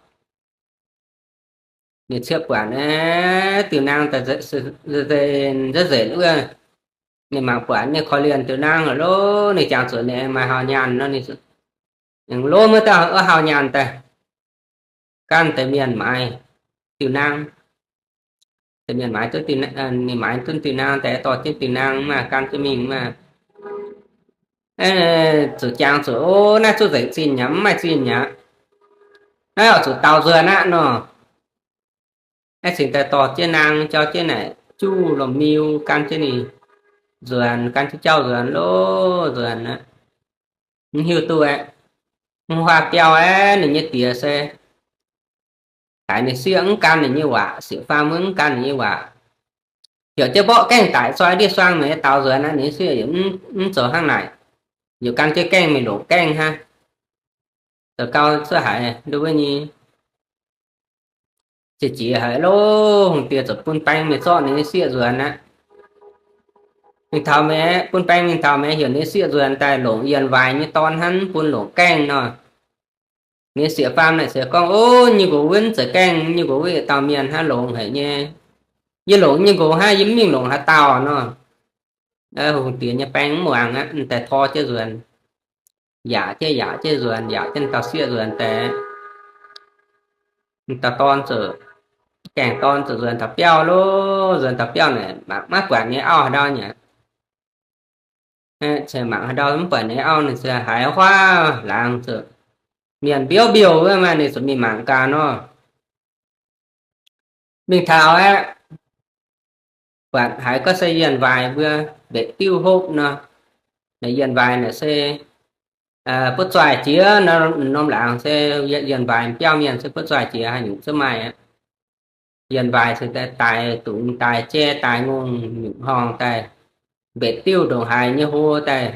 Ninh cieqv buatc aeqv, diuh naang daaih nzenc nzenc wuov, ninh mangc buatc ninh korv-lienh diuh naang loh, ninh jangx zuqc ninh aengx maaih hauh nyaanh nor, ninh aengx lomv wuov dauh wuov hauh nyaanh daaih gan deix mienh maaiz diuh naang. Deix mienh maaiz duqv, ninh maaiz duqv diuh naang daaih dorh jienv diuh naang maah, gan jienv mingh maah. Zuqc jangx zuqc, ov, naaiv zuqc nzengc zinh aqv, mv maaih zinh aqv. Naaiv oix zuqc daaux nzuonx aqv nor. Naaiv cingx daaih dorh jienv naang jauv jienv naaic juv lomh miu gan jienv ninh nzuonx, gan jienv jauv nzuonx loh, nzuonx aqv. Mv hiuv duqv aeqv, mv huaav biauv aeqv, ninh nyei diex se haiz ninh sieqv mv gan ninh nyei waac, sieqv-faam mv gan ninh nyei waac. Heuc jienv mborqv gaengh daic zoi ndiev suang mingh daaux nzuonx aqv, ninh sieqv yaac mv zoux hnangv naaic. Yaac gan jienv gaengh mingh longc gaengh hnangv. Zoux gau cuotv haiz nduov wuov nyei, jiex jiex haiz loh, hungh diex ziouc bun baeng mingh zorqv ninh nyei sieqv nzuonx aqv. Mingh taux mingh, bun baeng mingh taux mingh heuc ninh sieqv nzuonx daaih longc yienh waaic nyei dorn hnangv, mv bun longc gaengh nor. Ninh sieqv-faam naaic se gorngv, ov, nyei nqox wuov mv zeiz gaengh, nyei nqox wuov yietc dauh mienh hnangv, longx haic nyei. Yie longc nyei nqox hnangv, yie mv mingh longc haaix dauh nor. Hungh diex nyei baeng mv muangx aqv, daaih tor jienv nzuonx. Yaac jienv yaac jienv nzuonx, yaac jienv dauh sieqv nzuonx daaih. Dauh dorn ziouc, gaengh dorn ziouc nzuonx taux biauv loh, nzuonx taux biauv naaic mangc maiv buatc ninh auv haaix ndau nyei. Mangc haaix ndau mv buatc ninh auv, ninh ziouc haiz huaav laangz ziouc, mienh mbiouv mbiouh wuov maah, ninh ziouc mingh mangc gaax nor. Mingh taux aeqv, buatc haiz gorngv se yienh waaic mbuo mbetc diuv hopv nor. Naaic yienh waaic naaic se butv zoih jiex nor, norm laangz se yienh waaic biauv mienh se butv zoih jiex haaix nyungc zungv maaih aqv. Yienh waaic se daaih dungz daaih jai daaih ngongh nyungc horngh daaih, mbetc diuv ndongc haaix nyei hlo daaih,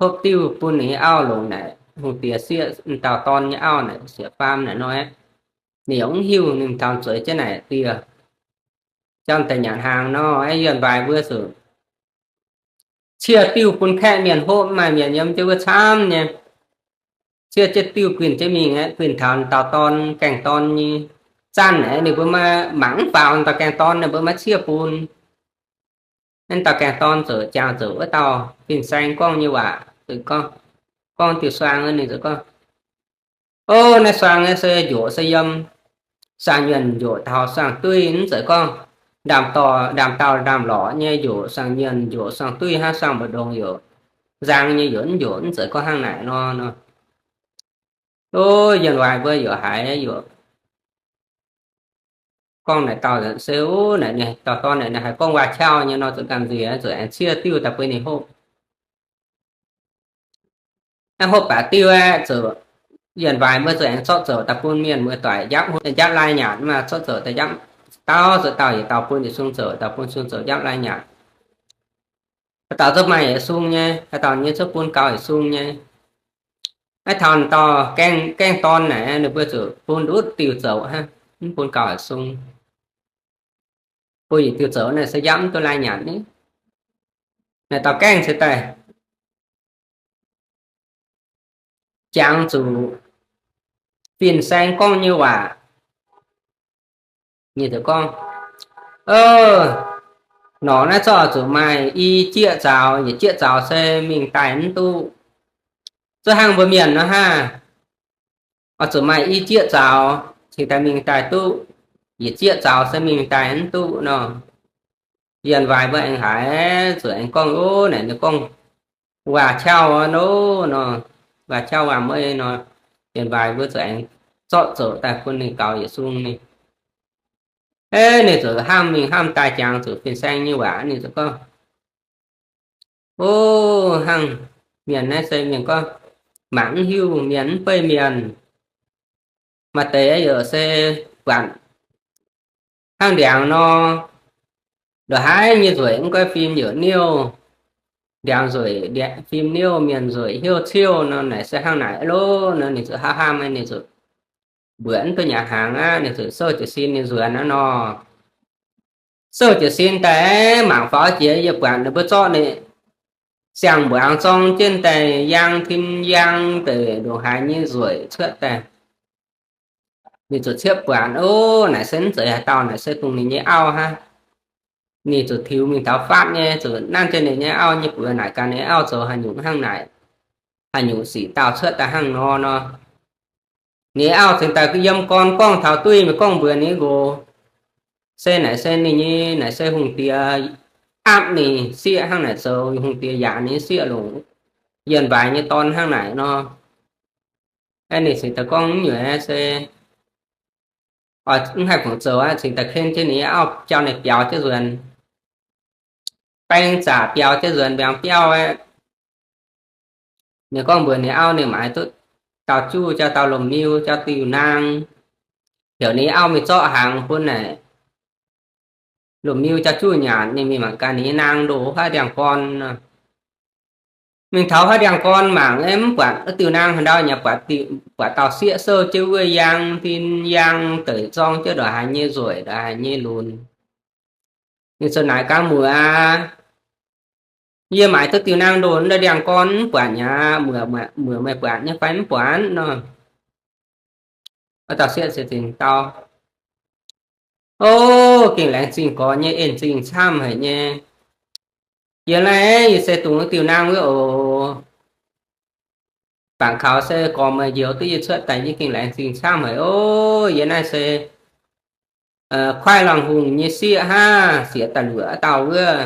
hopv diuv bun ninh nyei auv longc naaic, hungh diex sieqv dauh dorn nyei auv naaic, sieqv-faam naaic nor aqv. Ninh yaac mv hiuv, ninh taux zueiz jienv naaic dieh, jauv daaih nyanc hnaangx nor, yienh waaic mbuo zuqc ciev diuv bun kaeqv mienh hopv, maaih mienh yiem jienv wuov camv nyei. Ciev jienv diuv guinh jienv mingh aeqv, guinh taux dauh dorn, gaengh dorn nyei zanc aeqv, ninh mbuo maiv mangc mv faaux dauh gaengh dorn, ninh mbuo maiv ciev bun. Naaiv dauh gaengh dorn ziouc jangx zuqc wuov dauh fin-saeng gorngv nyei waac, gorngv diuh suaang, ninh ziouc gorngv, ov, naaiv suaang naaiv se njoqc se yiem, suaang nyuonh njoqc taux suaang duiv, mv zeiz gorngv ndaamv-dorh, ndaamv-dauh ndaamv-lorqc nyei njoqc suaang nyuonh, njoqc suaang duiv hnangv, suaang mbu'ndongx youc nzang nyei youc mv njoqc, mv zeiz gorngv hnangv naaic nor. Ov, yienh waaic mbuo youc haiz youc gorngv naaic dauh se, ov, naaic ninh dauh dorn naaic ninh haiz gorngv waac-qauv nyei nor, zuqc gamh nziex, zuqc aengx ciev diuv daaih bun ninh hopv. Naaiv hopv baac diuv aeqv, zuqc yienh waaic mbuo zuqc aengx zorqv zoux daaih bun mienh muoz-doic njapv, njapv lai nyanc maah, zorqv zoux daaih njapv, dauh zoux dauh yietc dauh bun yietc sung zoux, dauh bun sung zoux njapv lai nyanc. Haaix dauh zungv maaih yietc sung nyei, haaix dauh nyei zungv bun gaux yietc sung nyei. Naaiv taux dauh gaengh, gaengh dorn naaic, ninh mbuo zuqc bun ndutv diuh zouc hnangv, mv bun gaux yietc sung. Bun yietc diuh zouc naaic se yaac mv duqv lai nyanc ni. Naaic dauh gaengh se daaih jangx zuqc fin-saeng gorngv nyei waac. Ninh ziouc gorngv, Norqc naaiv zorqv zuqc maaih i jieqv zaux, yietc jieqv zaux se mingh daaih mv duqv. Zuov hnangv mbuo mienh nor haah, oix zuqc maaih i jieqv zaux cingx daaih mingh daaih duqv, yietc jieqv zaux se mingh daaih mv duqv nor. Yienh waaic mbuo aengx haiz zuqc aengx gorngv, Ov, naaic ninh gorngv waac qauv nor, nor, waac qauv waac mueiz nor. Yienh waaic mbuo zuqc aengx zorqv zoux daaih bun ninh gaux yietc sung ni. Ov, ninh zuqc hnamv mingh hnamv daaih jangx zuqc fin-saeng nyei waac, ninh ziouc gorngv, Ov, hnangv mienh naaiv se mienh gorngv mangc mv hiuv, mienh mv beiv mienh. Maaih deix yaac se buatc hnangv ndiangx nor, ndongc haaix nyei nzueic mv goiv fim yaac niouv, ndiangx nzueic fim niouv, mienh nzueic hnyouv ciouv nor, naaic se hnangv naaic loh nor, ninh zuqc hnamv hnamv, ninh zuqc mbuoqc mv duqv nyei hnaangx aqv, ninh zuqc souv jiez sin ninh nzuonx aqv nor. Souv jiez sin daaih mangc faaux jiex, yie buatc ninh mbuo zorqv ninh siang-mbuangz zorng jienv daaih, yaang tin yaang deix ndongc haaix nyei nzueic cuotv daaih. Ninh zuqc ciepv buatc, Ov, naaic se mv zeiz haaix dauh, naaic se dongh ninh nyei auv hnangv. Ninh zuqc tiux mingh taux faatv nyei, zuqc nanv jienv ninh nyei auv nyei buoz naaic gaax ninh auv zoux haaix nyungc hnangv naaic, haaix nyungc sic dauh cuotv daaih hnangv nor nor. Ninh auv cingx daaih yiem gorn gorngv taux duqv mingh gorngv mbuox ninh nqox, se naaic se ninh nyei, naaic se hungh diex aapv ninh sieqv hnangv naaic zoux, hungh diex yaac ninh sieqv longc yienh mbaix nyei dorn hnangv naaic nor. Ninh cingx daaih gorngv nyuoqc se mv haih fungc zoux aqv, cingx daaih ken jienv ninh nyei auv jauv ninh biaux jienv nzuonx, baeng zaqc biaux jienv nzuonx mbiaangx biauv aqv. Ninh gorngv mbuox ninh auv ninh maaiz duqv dauh juv jauv dauh lomh miu jauv diuh naang, heuc ninh auv mingh zorqv hnaangx bun naaic lomh miu jauv juv nyanc, ninh mingh mangc gaax ninh nyei naang ndoh haaix ndiangx gorn. Mingh taux haaix ndiangx gorn mangc mv buatc wuov diuh naang haaix ndau, yaac buatc dauh sieqv souv jienv wuov yaang tin yaang deix zorng jienv ndongc haaix nyei nzueic ndongc haaix nyei lunx. Ninh ziouc naaic gaax, Muoc aac, yie maaiz duqv diuh naang ndoh wuov ndiangx gorn mv buatc aqv. Muoc, muoc meih buatc nyei fai mv buatc nor? Wuov dauh sieqv se dau, O, gengh laengz zingh gorx nyei, en zingh camv haic nyei. Yie naaiv yie se dungx diuh naang wuov oc. Bangc kaux se gorx meih njoux duqv yie cuotv daaih, yie gengh laengz zingh camv haic oc. Yie naaiv se Kuaaiv Laangh Hungh nyei sieqv hnangv, sieqv daaih luoqc dauh wuov.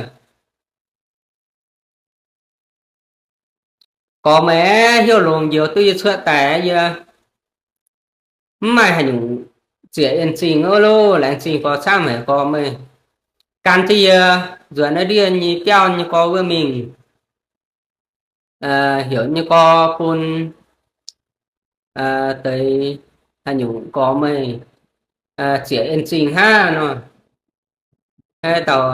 Gorx meih heuc longx njoux duqv yie cuotv daaih, yie mv maaih haaix nyungc ziec en zingh oc. Loh, laengz zingh gorx camv haic gorx meih gan jienv yie nzuonx naaiv ndiev nyei biauv nyei gorx wuov mingh, heuc nyei gorx bun deix haaix nyungc gorx meih ziec en zingh hnangv nor. Naaiv dauh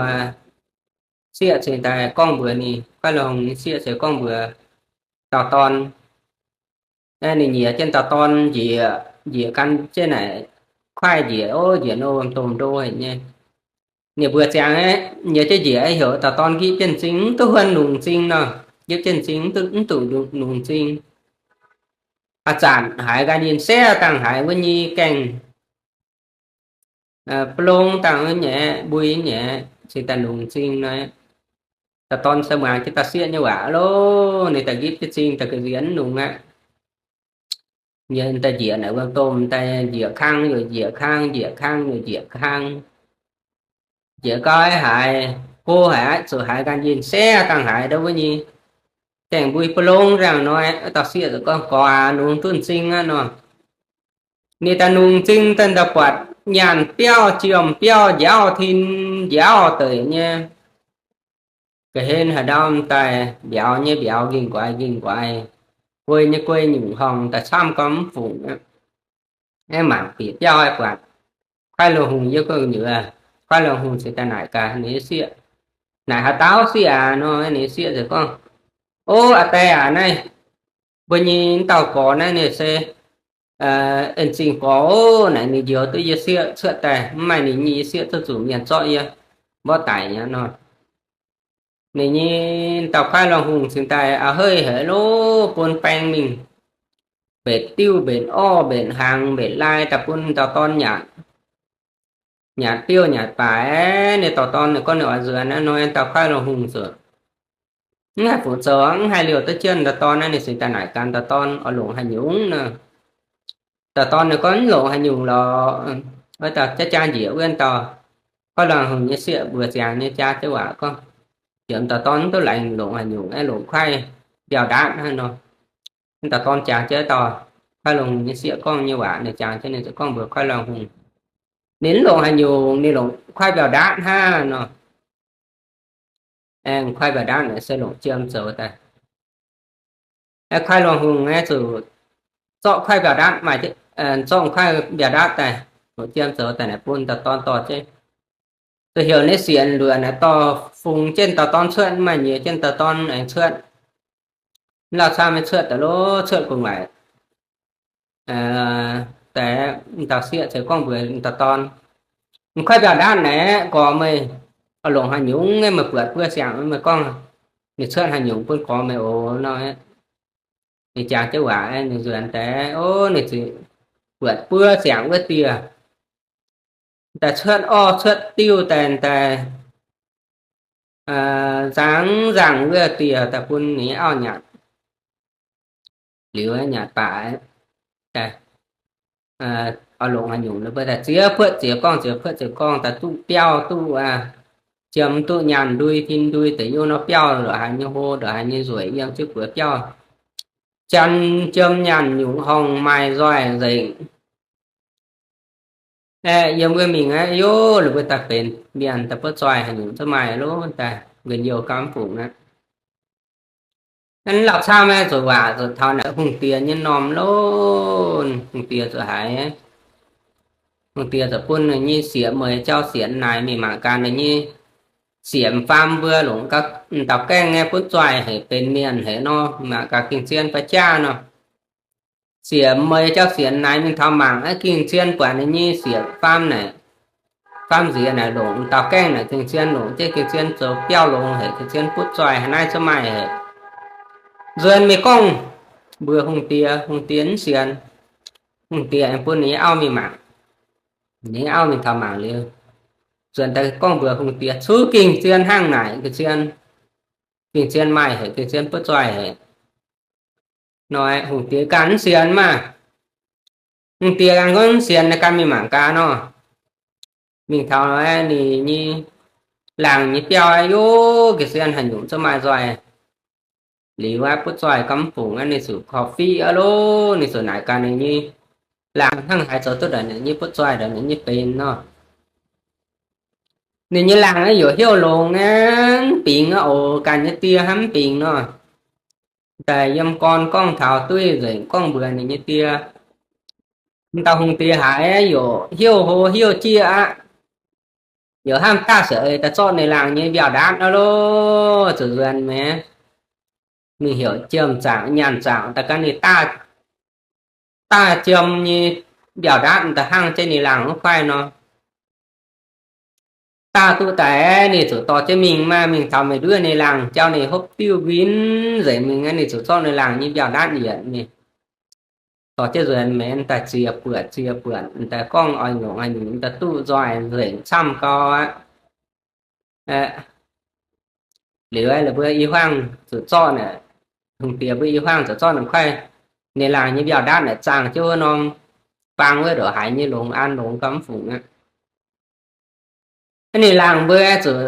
sieqv cingx daaih gorngv mbuox ninh, Kuaaiv Laangh Hungh nyei sieqv cingx gorngv mbuox dauh dorn. Ninh nyiec jienv dauh dorn njiec, njiec gan jienv naaic, kuaaiv njiec, o, njiec nor wuom domh ndo haic nyei. Ninh mbuo ziangx nyiec jienv njiec, heuc dauh dorn nqipv jienv m'zing, mv duqv huon longc m'zing nor. Nqipv jienv m'zing mv duqv longc m'zing. A'zanc haiz nqaai nyinh se dangh haiz wuov nyei gaengh ba'long dangh wuov nyei, mbui nyei, cingx daaih longc m'zing nor. Dauh dorn se muangx jienv dauh sieqv nyei waac loh, ninh daaih nqipv jienv m'zing daaih ga'nziex mv longx aqv. Nyiec daaih njiec naaic wuom domh daaih njiec kang yaac njiec kang, njiec kang yaac njiec kang. Njiec gau haiz, go haiz aqv, zuqc haiz nqaai nyinh se dangh haiz ndau wuov nyei gaengh mbui ba'long dangh nor, dauh sieqv gorngv, Gorx aac, nungx duqv m'zing aqv nor. Ninh daaih nungx m'zing daaih, daaih buatc nyaanh biauv, jiem biauv, njaauv tin njaauv deic nyei. Ga'hlen haaix ndau daaih mbiauz nyei mbiauz, nqingh nqoix nqingh nqoix, guei nyei guei, nyungc horngh daaih camv gormx mv fungc. Aengx mangc bieqc biauv aeqv, buatc Kuaaiv Laangh Hungh yiem gu'nyuoz. Kuaaiv Laangh Hungh cingx daaih naaic gaax ninh nyei sieqv, Naaic haaix dauh sieqv aac nor, ninh sieqv ziouc gorngv, O, aa die aac, naaiv mbuo nyei dauh gorx naaiv ninh se en zingh gorx oc. Naaic ninh njoux duqv yie sieqv cuotv daaih, mv maaih ninh nyei, yie sieqv zungv zuqc mienh zorqv yie mborqv daic nyei nor. Ninh nyei dauh kuaaiv laungh hungh cingx daaih a'heiv haic loh, bun baeng mingh mbetc diuv mbetc orv mbetc hnaangx mbetc lai daaih bun dauh dorn nyanc. Nyanc diuv nyanc baaix, ninh dauh dorn ninh gorngv ninh oix nzuonx aqv nor, dauh kuaaiv laungh hungh ziouc mv haih fungc zoux, mv haih liouh duqv jienv dauh dorn aqv. Ninh cingx daaih naaic gaax dauh dorn oix longc haaix nyungc nor. Dauh dorn ninh gorngv, Mv longc haaix nyungc lorqc. Wuov dauh jaav jaa njiec wuov dauh kuaaiv laungh hungh nyei sieqv mbuox ziangx nyei jaa jienv waac gorngv, Yiem dauh dorn mv duqv laengz longc haaix nyungc, aeqv, longc kuaaiv mbiauh ndaatv hnangv nor. Dauh dorn jangx jienv dauh kuaaiv laungh hungh nyei sieqv gorngv nyei waac, ninh jangx jienv ninh ziouc gorngv mbuox kuaaiv laungh hungh, Ninh mv longc haaix nyungc, ninh longc kuaaiv mbiauh ndaatv hnangv nor. Aengx kuaaiv mbiauh ndaatv naaic se longc jiem zoux daaih. Kuaaiv laungh hungh aeqv, zuqc zorqv kuaaiv mbiauh ndaatv maaih, zorqv kuaaiv mbiauh ndaatv daaih, longc jiem zoux daaih naaic bun dauh dorn dorh jienv. Zuqc heuc ninh sienx luoqc naaic dorh fungx jienv dauh dorn cuotv, maaih nyiex jienv dauh dorn aengx cuotv. Mv lauh camv nyei cuotv daaih loh, cuotv gu'nguaaic daaih, dauh sieqv ziouc gorngv mbuox dauh dorn, Kuaaiv mbiauh ndaatv naaic gorx meih oix longc haaix nyungc, meih buatc buo siangx meih gorngv ninh cuotv haaix nyungc bun gorx meih oc nor. Ninh jangx jienv waac ninh nzuonx daaih, o, ninh ziouc buatc buo siangx wuov dieh. Daaih cuotv orv cuotv diuv daaih, daaih nzangc nzangc wuov dieh daaih bun ninh nyei auv nyanc. Liuz nyanc baac daaih oix longc haaix nyungc, ninh mbuo daaih ziex puotv ziex gorngv, ziex puotv ziex gorngv daaih duqv biauv duqv jiem, duqv nyaanh ndui tin ndui deix, yiem nor biauv ndongc haaix nyei hlo, ndongc haaix nyei nzueic, yiem jienv buoz biauv, janx jiem nyaanh nyungc horngh maaih nzoih nzengc. Aeqv, yiem wuov mingh aqv, yov, ninh mbuo daaih benx mienh daaih butv zoih haaix nyungc zungv maaih loh, daaih nqen youh gau mv fungc aqv. Hnangv lauh camv aeqv, zuqc waac zuqc taux naaic hungh diex nyei m'normh loh. Hungh diex zuqc haiz, hungh diex zuqc bun ninh nyei sieqv mueiz jauv sienx naaic mingh mangc gaax ninh nyei sieqv m'faam mbuo longc gau, m'dauh gaengh nyei butv zoih haic, benx mienh haic nor, mangc gaax gengh zien fai jaav nor. Sieqv mueiz jauv sienx naaic mingh taux mangc aqv, gengh zien buatc ninh nyei sieqv faam naaic, faam nziex naaic longc m'dauh gaengh naaic gengh zien, longc jienv gengh zien zoux biauv longx haic, gengh zien butv zoih haaix naaiv zungv maaih haic. Nzuonx mingh gorngv mbuox hungh diex, hungh diex mv sienx. Hungh diex aengx bun ninh nyei auv mingh mangc. Ninh nyei auv mingh taux mangc liuz, nzuonx daaih gorngv mbuox hungh diex, cuotv gengh zien hnangv naaic, gengh zien, gengh zien maaih haic, gengh zien butv zoih haic. Nor hungh diex ganh mv sienx maah. Hungh diex ganh gorngv mv sienx, naaiv ganh mingh mangc gaax nor. Mingh taux ninh nyei laangz nyei biauv, yov, gengh zien haaix nyungc zungv maaih nzoih. Liuz aqv, butv zoih gau mv fungc aqv, ninh zuqc korv-fiqv aqv loh. Ninh zuqc naaic gaax ninh nyei laangz hnangv haaix zoux duqv ndongc ninh nyei butv zoih, ndongc ninh nyei benx nor. Ninh nyei laangz aqv, yaac hnyouv longx aqv, mv bingx aqv oc. Ganh nyei die hnangv mv bingx nor. Daaih yiem gorn gorngv taux duqv nzengc, gorngv mbuox ninh nyei die. M'dauh hungh diex haiz yaac hnyouv hlo hnyouv jieqv aqv. Yaac hnamv daaih se daaih zorqv ninh laangz nyei mbiauh ndaatv aqv loh, zuqc nzuonx maengx mingh heuc jiem zaangc nyaanh zaangc daaih gan ninh daaih jiem nyei mbiauh ndaatv daaih hnangv jienv ninh laangz wuov kuaaiv nor. Daaih duqv daaih ninh zuqc dorh jienv mingh maah. Mingh taux meih nduov ninh laangz jauv, ninh hopv diuv nquin nzengc mingh aqv, ninh zuqc zorqv ninh laangz nyei mbiauh ndaatv yietc mingh. Dorh jienv nzuonx maengx daaih ziex buonc, ziex buonc daaih gorngv oix longc haaix nyungc daaih duqv nzoih nzengc camv gau aqv. Liuz aeqv, ninh mbuo i hmuangv zuqc zorqv naaic, hungh diex mbuo i hmuangv zuqc zorqv ninh kuaaiv, ninh laangz nyei mbiauh ndaatv naaic zaangh jienv wuov norm bang wuov ndongc haaix nyei longx, an longx gau mv fungc aqv. Ninh laangz mbuo zuqc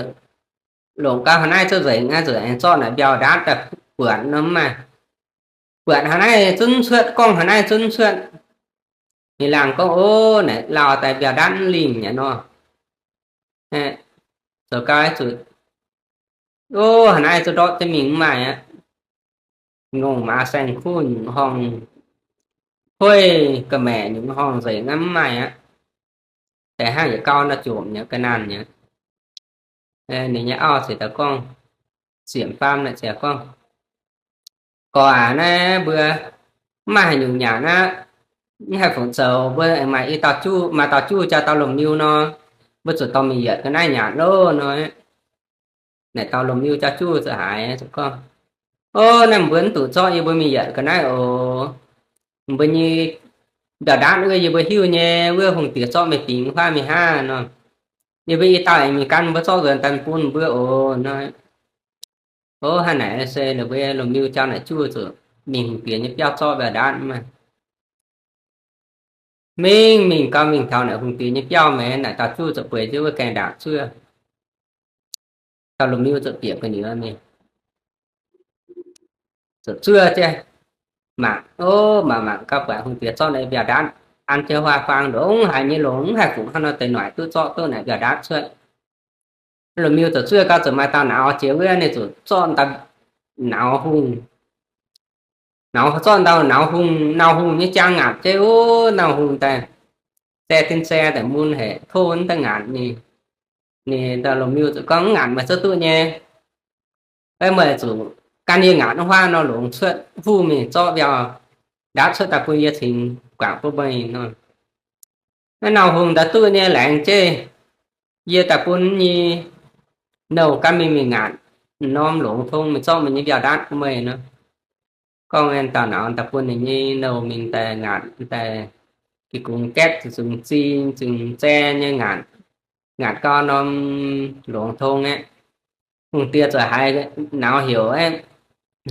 longc gau haaix naaiv zungv nzengc aqv, zuqc aengx zorqv naaic mbiauh ndaatv daaih buatc nor mv maaih. Buatc haaix naaiv zungv cuotv, gorngv haaix naaiv zungv cuotv. Ninh laangz gorngv, Ov, naaic lauh daaih mbiauh ndaatv mv lingh nyei nor. Zoux gau zuqc, ov, haaix naaiv zungv ndortv jienv mingh mv maaih aqv. Ngongh maaz saeng-kuv nyungc horngh, hueiv ga'maeqc nyungc horngh nzengc aqv, mv maaih aqv. Daaih hnangv yietc gau nor jomc nyei, ga'naanh nyei. Ninh nyei auv ziouc daaih gorngv, siemv faam naaic ziouc gorngv, Gorx aac, naaiv mbuo mv maaih haaix nyungc nyanc aqv. Mv haih fungc zoux, mbuo maaih i dauh juv, maaih dauh juv jaa dauh lomh miu nor, mbuo zuqc dorh mingh yietc ga'naaiv nyanc loh nor. Naaic dauh lomh miu jaa juv ziouc haiz gorngv, O, naaiv mbuo mv zuqc zorqv, yie mbuo mingh yietc ga'naaiv oc. Mbuo nyei mbiauh ndaatv wuov yie mbuo hiuv nyei, wuov hungh diex zorqv meih bingx huaav mingh hnangv nor. Yie mbuo i dauh aengx mingh gan mbuo zorqv nzuonx daaih bun mbuo oc nor. O, hnangv naaic se ninh mbuo lomh miu jaa naaic juv zuqc mingh hungh diex nyei biauv zorqv mbiauh ndaatv maah. Mingh mingh gau mingh taux naaic hungh diex nyei biauv maah, naaic dauh juv zuqc bueix jienv wuov gaengh ndaangc zuov. Dauh lomh miu zuqc bieqc gu'nyuoz mingh, zuqc zuov jienv. Mangc, o, mangc mangc gau buatc hungh diex zorqv naaic mbiauh ndaatv an jienv huaav faang ndongc haaix nyei longx, mv haih fungc hnangv nor deix noic duqv zorqv duqv naaic mbiauh ndaatv cuotv. Lomh miu zuqc zuov gau zuqc maaih dauh nauz jiex wuov, ninh zuqc zorqv dauh nauz hungh, nauz zorqv dauh nauz hungh, nauz hungh nyei jaang ngaatc jienv, o, nauz hungh daaih zae tin zae daaih mun haic, tov wuov daaih ngaatc ninh. Ninh dauh lomh miu zuqc gorngv, Mv ngaatc meih zungv duqv nyei. Meih zuqc gan yie ngaatc huaav nor longx cuotv, huv mingh zorqv mbiauh ndaatv cuotv daaih bun yie cingx guangc bun meih nor. Naaiv nauz hungh daaih duqv nyei laengz jienv, yie daaih bun nyei nouh gan mingh mingh ngaatc norm longx tong mingh zorqv meih nyei mbiauh ndaatv bun meih nor. Gorngv dauh nauz daaih bun ninh nyei nouh mingh daaih ngaatc daaih, gih gungx gaeqv zungx zing zungx zae nyei ngaatc, ngaatc gau norm longx tong aeqv, hungh diex zuqc haiz nauz heuc aeqv,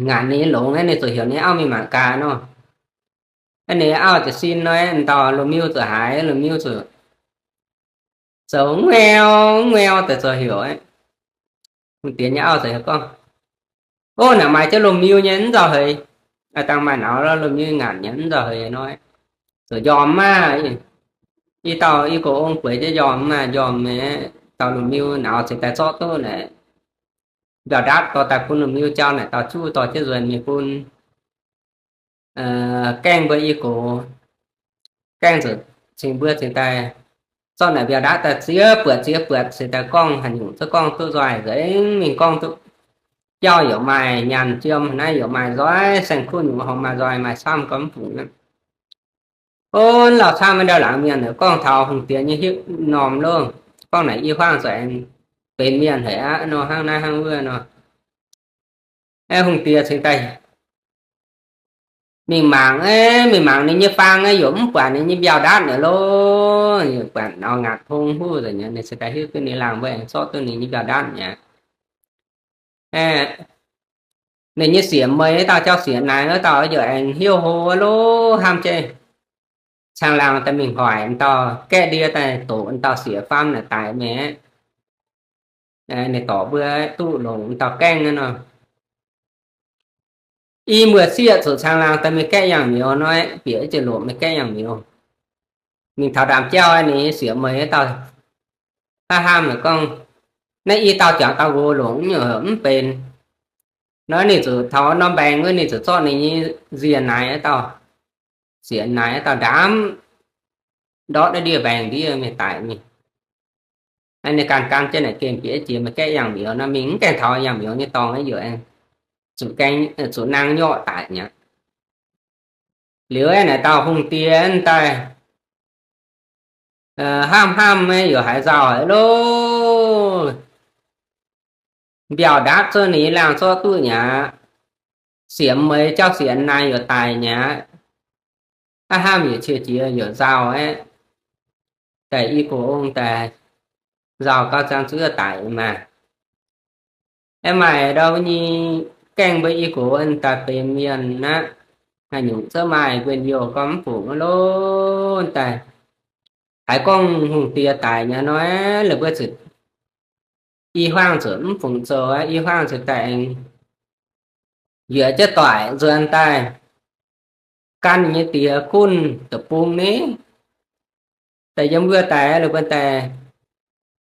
ngaatc ninh nyei longx aeqv, ninh zuqc heuc ninh auv mingh mangc gaax nor. Ninh auv jiez sin nor, dauh lomh miu zuqc haiz, lomh miu zuqc zoux nguaeu nguaeu daaih zoux heuc aeqv. Hungh diex nyei auv ziouc gorngv, O, naaic maaih jienv lomh miu nyei mv nzauh heix. Aa, dangh maaih nauz lomh miu ngaatc nyei mv nzauh heix nor, zuqc njormh maah. I dauh i gox ong bueix jienv njormh maah, njormh nyei. Dauh lomh miu nauz cingx daaih zorqv duqv naaic mbiauh ndaatv dorh daaih bun lomh miu jauv naaic dauh juv dorh jienv nzuonx mingh bun gaengh mbuo i gox. Gaengh zuqc cingx mbuo cingx daaih zorqv naaic mbiauh ndaatv daaih ziex buatc ziex buatc cingx daaih gorngv haaix nyungc zungv gorngv duqv nzoih nzengc mingh, gorngv duqv biauv yaac maaih, nyaanh jiem naaiv yaac maaih nzoih, saeng-kuv nyungc horngh maaih nzoih maaih camv gau mv fungc aqv. O, lauh camv ndau laangz mienh gorngv taux hungh diex nyei hiuv normh loh, gorngv naaic i huaangv zuqc aengx benx mienh haic aqv nor, hnangv naaiv hnangv wuov nor. Aeqv, hungh diex cingx daaih mingh mangc, aeqv, mingh mangc ninh nyei faang aeqv, yaac mv buatc ninh nyei mbiauh ndaatv naaic loh. Buatc nauz ngaatc hung huv nzengc, ninh cingx daaih hiuv duqv ninh laangh mbuo aengx zorqv duqv ninh nyei mbiauh ndaatv mi'aqv. Ninh nyei sieqv meih wuov dauh jauv sieqv naaic wuov dauh yaac aengx hnyouv hlo loh, hnamv jienv caangh laangh daaih mingh hoic dauh gaeqv ndie daaih doqc dauh sieqv faam naaic daic mi'aqv. Ninh dorc mbuo duqv longc dauh gaengh nor. I muoz-sieqv zuqc caangh laangh daaih mingh gaeqv yangh miouz nor, bieqc jienv longc mingh gaeqv yangh miouz. Mingh taux ndaamv-jauv ninh sieqv meih wuov dauh hnamv hnamv gorngv, naaiv i dauh juangc dauh nqox longc nyungc mv benx. Nor ninh zuqc taux norm mbaengx wuov ninh zuqc zorqv ninh nyei nziex naaic wuov dauh, sieqv naaic wuov dauh ndaamv ndortv naaiv ndiev mbaengx ndiev mingh daic mingh. Ninh ganh gan jienv naaic gengh bieqc jiex mingh gaeqv yangh miouz nor, mingh mv gaengh taux yangh miouz nyei dorngx, yaac zuqc nangh nyorqv daic mi'aqv. Liuz aeqv, naaic dauh hungh diex daaih hnamv hnamv, yaac haiz nzauh haic loh. Mbiauh ndaatv zungv ninh nyei laangh zorqv duqv mi'aqv. Sieqv meih jauv sieqv naaic yaac daic mi'aqv. Hnamv hnamv yaac qiex jiez yaac nzauh aeqv, daaih i gox ong daaih nzauh gauh ziangh zuov daic maah. Aeqv, maaih ndau nyei gaengh mbuo i gox daaih benx mienh aqv. Haaix nyungc zungv maaih njien-youh gauh mv fungc loh. Daaih haiz gorngv hungh diex daic mi'aqv nor, la'buo zuqc i huaangv zuqc mv fungc zoux, i huaangv zuqc daaih aengx yuoqc jienv doic nzuonx daaih gan nyei diex gunv deic-bung ni. Daaih yiem wuov daaih la'buo daaih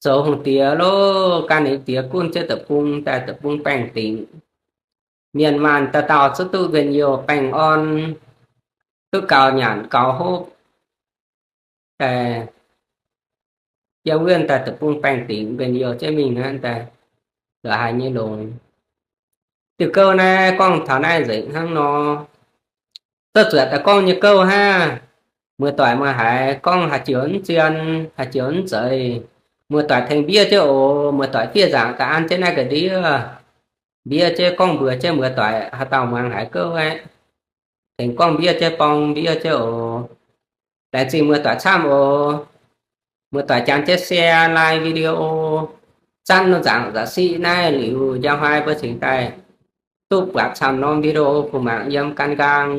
zoux hungh diex loh, gan ninh diex gunv jienv deic-bung daaih, deic-bung baengh dingc. Mienh maanh dauh dauh zungv duqv njien-youh baengh orn, duqv gaux nyanc gaux hopv. Daaih yiem wuov daaih deic-bung baengh dingc njien-youh jienv mingh aqv. Daaih la'haaix nyei longx. Diuh gouv naaiv gorngv taux naaiv nzengc hnangv nor. Cuotv zuoqc daaih gorngv nyei gouv hnangv. Muoz-doic meih haiz gorngv haaix joux mv zien, haaix joux mv zeiz, muoz-doic tengx mbiev jienv oc. Muoz-doic fiev nzaangc daaih an jienv naaiv ga'ndiev, mbiev jienv gorngv mbuox jienv muoz-doic haaix dauh muangx haaix gouv aeqv, tengx gorngv mbiev jienv borng mbiev jienv oc. Laengz zingh muoz-doic camv oc. Muoz-doic jangx jienv share like video, zanv nzaangc zaqc siqv naaiv liuz, njang hnoi mbuo cingx daaih duqv buatc camv norm video bun mangc yiem gan nqaang.